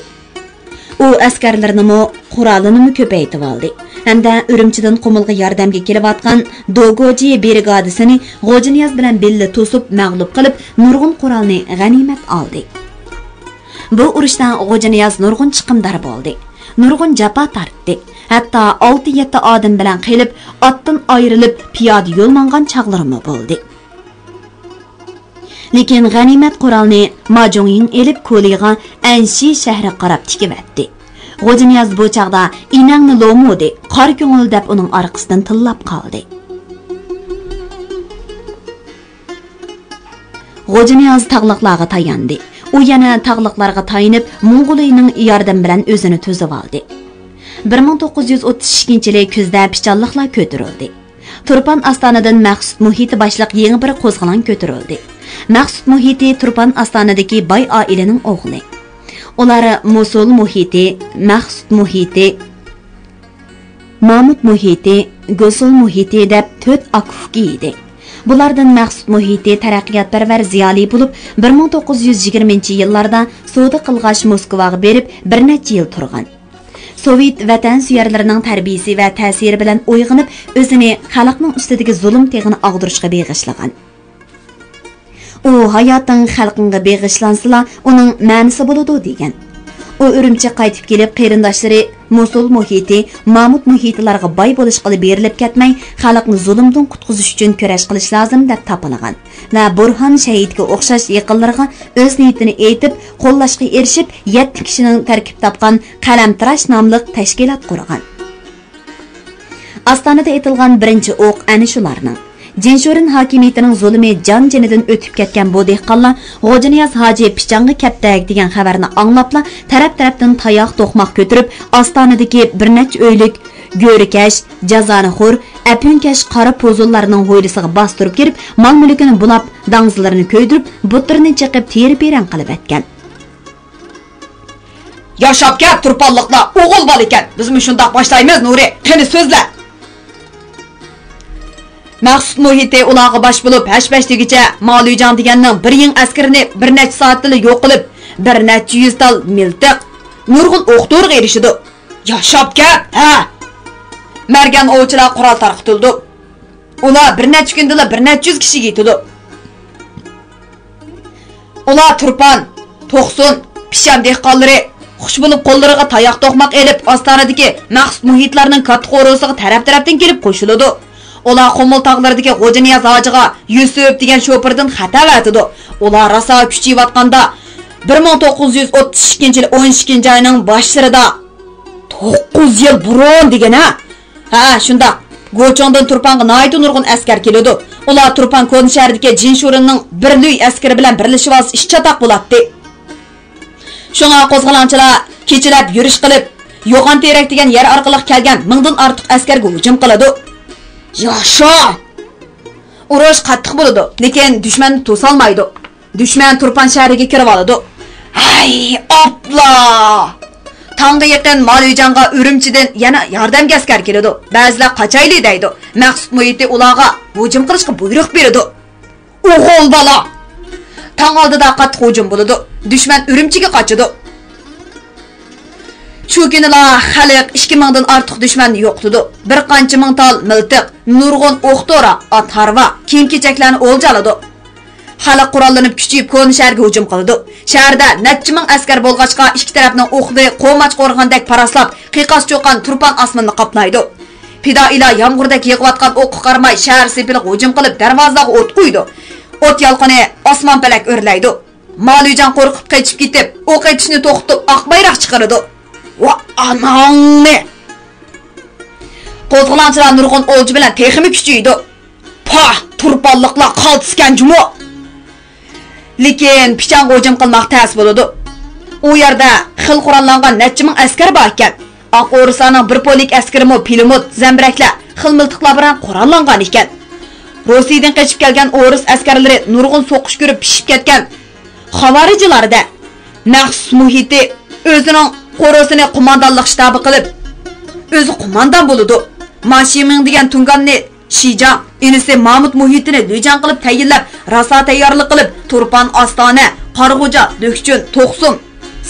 ئۇ ئەسكەرلىرىنىمۇ، قورالىنىمۇ كۆپەيتىۋالدى ھەمدە ئۈرۈمچىدىن قۇمۇلغا ياردەمگە كېلىۋاتقان دوگوجى برىگادىسىنى غوجىنىياز بىلەن بىللە توسۇپ مەغلۇپ قىلىپ، نۇرغۇن قورالنى غەنىيمەت ئالدى. بۇ ئۇرۇشتا غوجىنىياز نۇرغۇن چىقىمدار بولدى، نۇرغۇن جاپا تارتتى، ھەتتا ئالتە-يەتتە ئادەم بىلەن قېلىپ، ئاتتىن ئايرىلىپ، پىيادە يول ماڭغان چاغلىرىمۇ بولدى. لېكىن غەنىيمەت قورالنى ما جۇڭيىڭ ئېلىپ، كولىغا ئەنشى شەھىرىگە قاراپ تىكىۋەتتى. غوجىنىياز بۇ چاغدا ئىنەڭنى لومۇدى، قارا كۆڭۈل دەپ ئۇنىڭ ئارقىسىدىن تىللاپ قالدى. غوجىنىياز تاغلىقلارغا تاياندى. ئۇ يەنە تاغلىقلارغا تايىنىپ، موڭغۇلىينىڭ ياردىمى بىلەن ئۆزىنى تۈزۈۋالدى. بىر مىڭ توققۇز يۈز ئوتتۇز ئىككىنچى يىلى كۈزدە پىچانلىقلار كۆتۈرۈلدى. تۇرپان ئاستانىدىن مەخسۇت مۇھىتى باشلىق يېڭى بىر قوزغىلاڭ كۆتۈرۈلدى. مەخسۇت مۇھىتى تۇرپان ئاستانىدىكى باي ئائىلىنىڭ ئوغلى. ئۇلار موسۇل مۇھىتى، مەخسۇت مۇھىتى، مامۇت مۇھىتى، گوسۇل مۇھىتى دەپ تۆت ئاكا-ئۇكا ئىدى. بۇلاردىن مەخسۇت مۇھىتى تەرەققىياتپەرۋەر زىيالىي بولۇپ، بىر مىڭ توققۇز يۈز يىگىرمىنچى يىللاردا سودا قىلغاچ موسكۋاغا بېرىپ، بىر نەچچە يىل تۇرغان. سوۋېت ۋەتەنسۆيەرلىرىنىڭ تەربىيىسى ۋە تەسىرى بىلەن ئويغىنىپ، ئۆزىنى خەلقنىڭ ئۈستىدىكى زۇلۇم تېغىنى ئاغدۇرۇشقا بېغىشلىغان. ئۇ ھاياتىڭ خەلقىڭگە بېغىشلانسىلا، ئۇنىڭ مەنىسى بولىدۇ، دېگەن. ئۇ ئۈرۈمچىگە قايتىپ كېلىپ، قېرىنداشلىرى موسۇل مۇھىتى، مامۇت مۇھىتىلارغا باي بولۇشقىلا بېرىلىپ كەتمەي، خەلقنى زۇلۇمدىن قۇتقۇزۇش ئۈچۈن كۈرەش قىلىش لازىم، دەپ تاپىلغان ۋە بۇرھان شەھىدكە ئوخشاش يېقىنلىرىغا ئۆز نىيىتىنى ئېيتىپ، قوللاشقا ئېرىشىپ، يەتتە كىشىنىڭ تەركىب تاپقان قەلەمتىراش ناملىق تەشكىلات قۇرغان. ئاستانىدا ئېتىلغان بىرىنچى ئوق ئەنە شۇلارنىڭ. جىنشورېن ھاكىمىيىتىنىڭ زۇلۇمى جان-جېنىدىن ئۆتۈپ كەتكەن بۇ دېھقانلار غوجىنىياز ھاجى پىچانغا كەپتەك دېگەن خەۋەرنى ئاڭلاپلا، تەرەپ-تەرەپتىن تاياق، توقماق كۆتۈرۈپ، ئاستانىدىكى بىر نەچچە ئۆيلۈك گۆرىكەش، جازانىخور، ئەپۈنكەش قارا پوزۇللارنىڭ ھويلىسىغا باستۇرۇپ كىرىپ، مال-مۈلكىنى بۇلاپ، داڭزىلىرىنى كۆيدۈرۈپ، بۇتلىرىنى چېقىپ، تېرە-پېرەڭ قىلىۋەتكەن. ياشاپ كەت، تۇرپانلىقلار ئوغۇل بالا ئىكەن. بىزمۇ شۇنداق باشلايمىز، نۇرى. قېنى سۆزلە. مەخسۇت مۇھىتى ئۇلارغا باش بولۇپ، ھەش-پەش دېگۈچە مالۈيجاڭ دېگەننىڭ بىر يىڭ ئەسكىرىنى بىر نەچچە سائەتتىلا يوق قىلىپ، بىر نەچچە يۈز تال مىلتىق، نۇرغۇن ئوق-دورىغا ئېرىشىدۇ. ياشاپ كەت، ھە! مەرگەن ئوۋچىلار قورال تارقىتىلىدۇ. ئۇلار بىر نەچچە كۈندىلا بىر نەچچە يۈز كىشىگە يېتىدۇ. ئۇلار تۇرپان، توقسۇن، پىششان دېھقانلىرى، خۇش بولۇپ قوللىرىغا تاياق توقماق ئېلىپ، ئاستانىدىكى مەخسۇت مۇھىتلارنىڭ كاتتا قورۇسىغا تەرەپ-تەرەپتىن كېلىپ قوشۇلىدۇ. ئۇلار قۇمۇل تاغلىرىدىكى غوجىنىياز ھاجىغا يۈسۈپ دېگەن شوپۇردىن خەتەر ئەۋەتىدۇ. ئۇلار راسا كۈچىيىۋاتقاندا، بىر مىڭ توققۇز يۈز ئوتتۇز ئىككىنچى يىل ئون ئىككىنچى ئاينىڭ باشلىرىدا، توققۇز يىل بۇرۇن دېگەن ھە؟ ھە، شۇنداق. گوچۇڭدىن تۇرپانغا ناھايىتى نۇرغۇن ئەسكەر كېلىدۇ. ئۇلار تۇرپان كونا شەھىرىدىكى جىنشۇرېننىڭ بىر لۈي ئەسكىرى بىلەن بىرلىشىۋالسا ئىش چاتاق بولاتتى. شۇڭا قوزغىلاڭچىلار كېچىلەپ يۈرۈش قىلىپ، يوغان تېرەك دېگەن يەر ئارقىلىق كەلگەن مىڭدىن ئارتۇق ئەسكەرگە ھۇجۇم قىلىدۇ. ياشا! ئۇرۇش قاتتىق بولىدۇ، لېكىن دۈشمەننى توسالمايدۇ. دۈشمەن تۇرپان شەھىرىگە كىرىۋالىدۇ. ھەي، ئاپلا! تاڭغا يېقىن مالۈيجاڭغا ئۈرۈمچىدىن يەنە ياردەمگە ئەسكەر كېلىدۇ. بەزىلەر قاچايلى دەيدۇ. مەخسۇت مۇھىتى ئۇلارغا ھۇجۇم قىلىشقا بۇيرۇق بېرىدۇ. ئوغۇل بالا! تاڭ ئالدىدا قاتتىق ھۇجۇم بولىدۇ. دۈشمەن ئۈرۈمچىگە قاچىدۇ. شۇ كۈنىلا خەلق ئىككى مىڭدىن ئارتۇق دۈشمەننى يوقىتىدۇ. بىر قانچە مىڭ تال مىلتىق، نۇرغۇن ئوق-دورا، ئات-ھارۋا، كىيىم-كېچەكلەرنى ئولجا ئالىدۇ. خەلق قوراللىنىپ كۈچىيىپ كونا شەھەرگە ھۇجۇم قىلىدۇ. شەھەردە نەچچە مىڭ ئەسكەر بولغاچقا، ئىككى تەرەپنىڭ ئوقلىرى قوماچ قورغىنىدەك پاراسلاپ، قىيقاس چۇقان تۇرپان ئاسمىنىنى قاپلايدۇ. پىدائىيلار يامغۇردەك يېغىۋاتقان ئوققا قارىماي شەھەر سېپىلىغا ھۇجۇم قىلىپ، دەرۋازىلارغا ئوت قويىدۇ. ئوت يالقۇنى ئاسمان پەلەك ئۆرلەيدۇ. مالىجان قورقۇپ قېچىپ كېتىپ، ئوق ئېتىشنى توختىتىپ، ئاق بايراق چىقىرىدۇ. ۋا ئاناڭنى! قوزغىلاڭچىلار نۇرغۇن ئولجا بىلەن تېخىمۇ كۈچىيىدۇ. پاھ، تۇرپانلىقلار قالتىسكەن جۇمۇ! لېكىن پىچانغا ھۇجۇم قىلماق تەس بولىدۇ. ئۇ يەردە خېلى قوراللانغان نەچچە مىڭ ئەسكەر بار ئىكەن. ئاق ئورۇسلارنىڭ بىر پولك ئەسكىرىمۇ پىلىموت، زەمبىرەكلەر، خىل مىلتىقلار بىلەن قوراللانغان ئىكەن. روسىيىدىن قېچىپ كەلگەن ئورۇس ئەسكەرلىرى نۇرغۇن سوقۇش كۆرۈپ پىشىپ كەتكەن خاۋارىجلاردە مەخسۇس مۇھىتى ئۆزىنىڭ قورۇسىنى قوماندانلىق شتابى قىلىپ، ئۆزى قوماندان بولىدۇ. ماشىمىڭ دېگەن تۇڭگاننى شىجاڭ، ئىنىسى مامۇت مۇھىتىنى لۈجاڭ قىلىپ تەيىنلەپ، راسا تەييارلىق قىلىپ، تۇرپان، ئاستانە، قارىغوجا، دۆكچۈن، توقسۇم،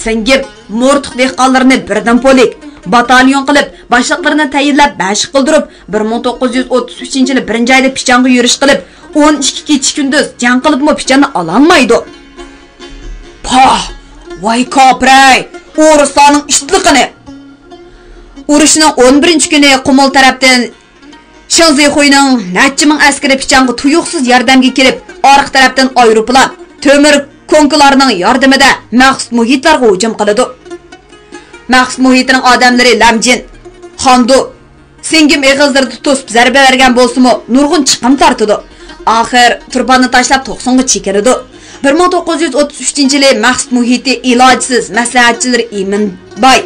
سىڭگىم، مورتۇق دېھقانلىرىنى بىردىن پولك، باتاليون قىلىپ، باشلىقلىرىنى تەيىنلەپ، مەشىق قىلدۇرۇپ، بىر مىڭ توققۇز يۈز ئوتتۇز ئۈچىنچى يىلى بىرىنچى ئايدا پىچانغا يۈرۈش قىلىپ، ئون ئىككى كېچە كۈندۈز جەڭ قىلىپمۇ پىچاننى ئالالمايدۇ. پاھ! ۋاي كاپىرەي! ئورۇسلارنىڭ ئىتلىقىنى! ئۇرۇشنىڭ ئون بىرىنچى كۈنى قۇمۇل تەرەپتىن شېڭ زىخۇينىڭ نەچچە مىڭ ئەسكىرى پىچانغا تۇيۇقسىز ياردەمگە كېلىپ، ئارقا تەرەپتىن ئايروپىلان، تۆمۈر كونكىلارنىڭ ياردىمىدە مەخسۇت مۇھىتلارغا ھۇجۇم قىلىدۇ. مەخسۇت مۇھىتىنىڭ ئادەملىرى لەمجىن، خاندۇ، سىڭگىم ئېغىزلىرىدا توسۇپ زەربە بەرگەن بولسىمۇ، نۇرغۇن چىقىم تارتىدۇ. ئاخىر تۇرپاننى تاشلاپ توقسۇنغا چېكىنىدۇ. بىر مىڭ توققۇز يۈز ئوتتۇز ئۈچىنچى يىلى مەخسۇت مۇھىتى ئىلاجسىز، مەسلىھەتچىلىرى ئىمىنباي،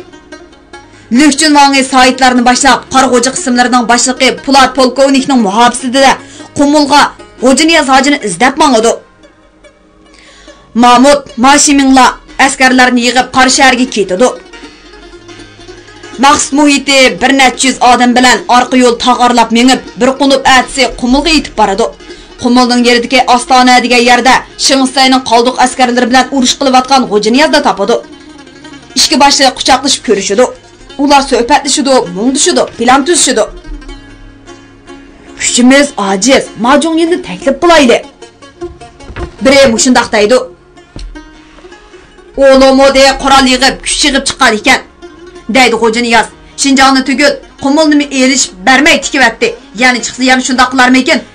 لۈكچۈن ۋاڭى سايىتلارنى باشلاپ، قارىغوجا قىسىملىرىنىڭ باشلىقى پولات پولكوۋنىكنىڭ مۇھاپىزىتىدە قۇمۇلغا غوجانىياز ھاجىنى ئىزدەپ ماڭىدۇ. مامۇت، ماشىمىڭلار ئەسكەرلەرنى يىغىپ، قارا شەھەرگە كېتىدۇ. مەخسۇت مۇھىتى بىر نەچچە يۈز ئادەم بىلەن ئارقا يول تاغارلاپ مېڭىپ، بىر قۇنۇپ ئەتىسى قۇمۇلغا يېتىپ بارىدۇ. قۇمۇلنىڭ يېرىدىكى ئاستانە دېگەن يەردە شېڭ شىسەينىڭ قالدۇق ئەسكەرلىرى بىلەن ئۇرۇش قىلىۋاتقان غوجانىيازنى تاپىدۇ. ئىككى باشلىق قۇچاقلىشىپ كۆرۈشىدۇ. ئۇلار سۆھبەتلىشىدۇ، مۇڭدىشىدۇ، پىلان تۈزۈشىدۇ. كۈچىمىز ئاجىز، ماجۇڭيىننى تەكلىپ قىلايلى. بىرى مۇشۇنداق دەيدۇ. ئولومودى قورال يىغىپ، كۈچ يىغىپ چىققان ئىكەن، دەيدۇ غوجانىياز. شىنجاڭنى تۈگۈل، قۇمۇلنىمۇ ئېلىشىپ بەرمەي تىكىۋەتتى. يەنە چىقسا يەنە شۇنداق قىلارمىكىن؟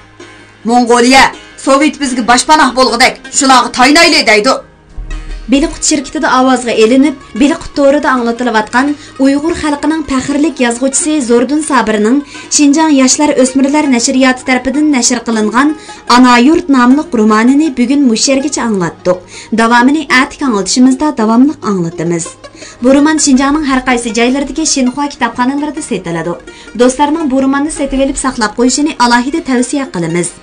موڭغۇلىيە، سوۋېت بىزگە باشپاناھ بولغۇدەك، شۇلارغا تايىنايلى، دەيدۇ. بېلىققۇت شىركىتىدە ئاۋازغا ئېلىنىپ، بېلىققۇت تورىدا ئاڭلىتىلىۋاتقان ئۇيغۇر خەلقىنىڭ پەخىرلىك يازغۇچىسى زوردۇن سابىرنىڭ شىنجاڭ ياشلار ئۆسمۈرلەر نەشرىياتى تەرىپىدىن نەشر قىلىنغان ئانا يۇرت ناملىق رومانىنى بۈگۈن مۇشۇ يەرگىچە ئاڭلاتتۇق. داۋامىنى ئەتىكى ئاڭلىتىشىمىزدا داۋاملىق ئاڭلىتىمىز. بۇ رومان شىنجاڭنىڭ ھەر قايسى جايلىرىدىكى شىنخۇا كىتابخانىلىرىدا سېتىلىدۇ. دوستلارنىڭ بۇ روماننى سېتىۋېلىپ ساقلاپ قويۇشىنى ئالاھىدە تەۋسىيە قىلىمىز.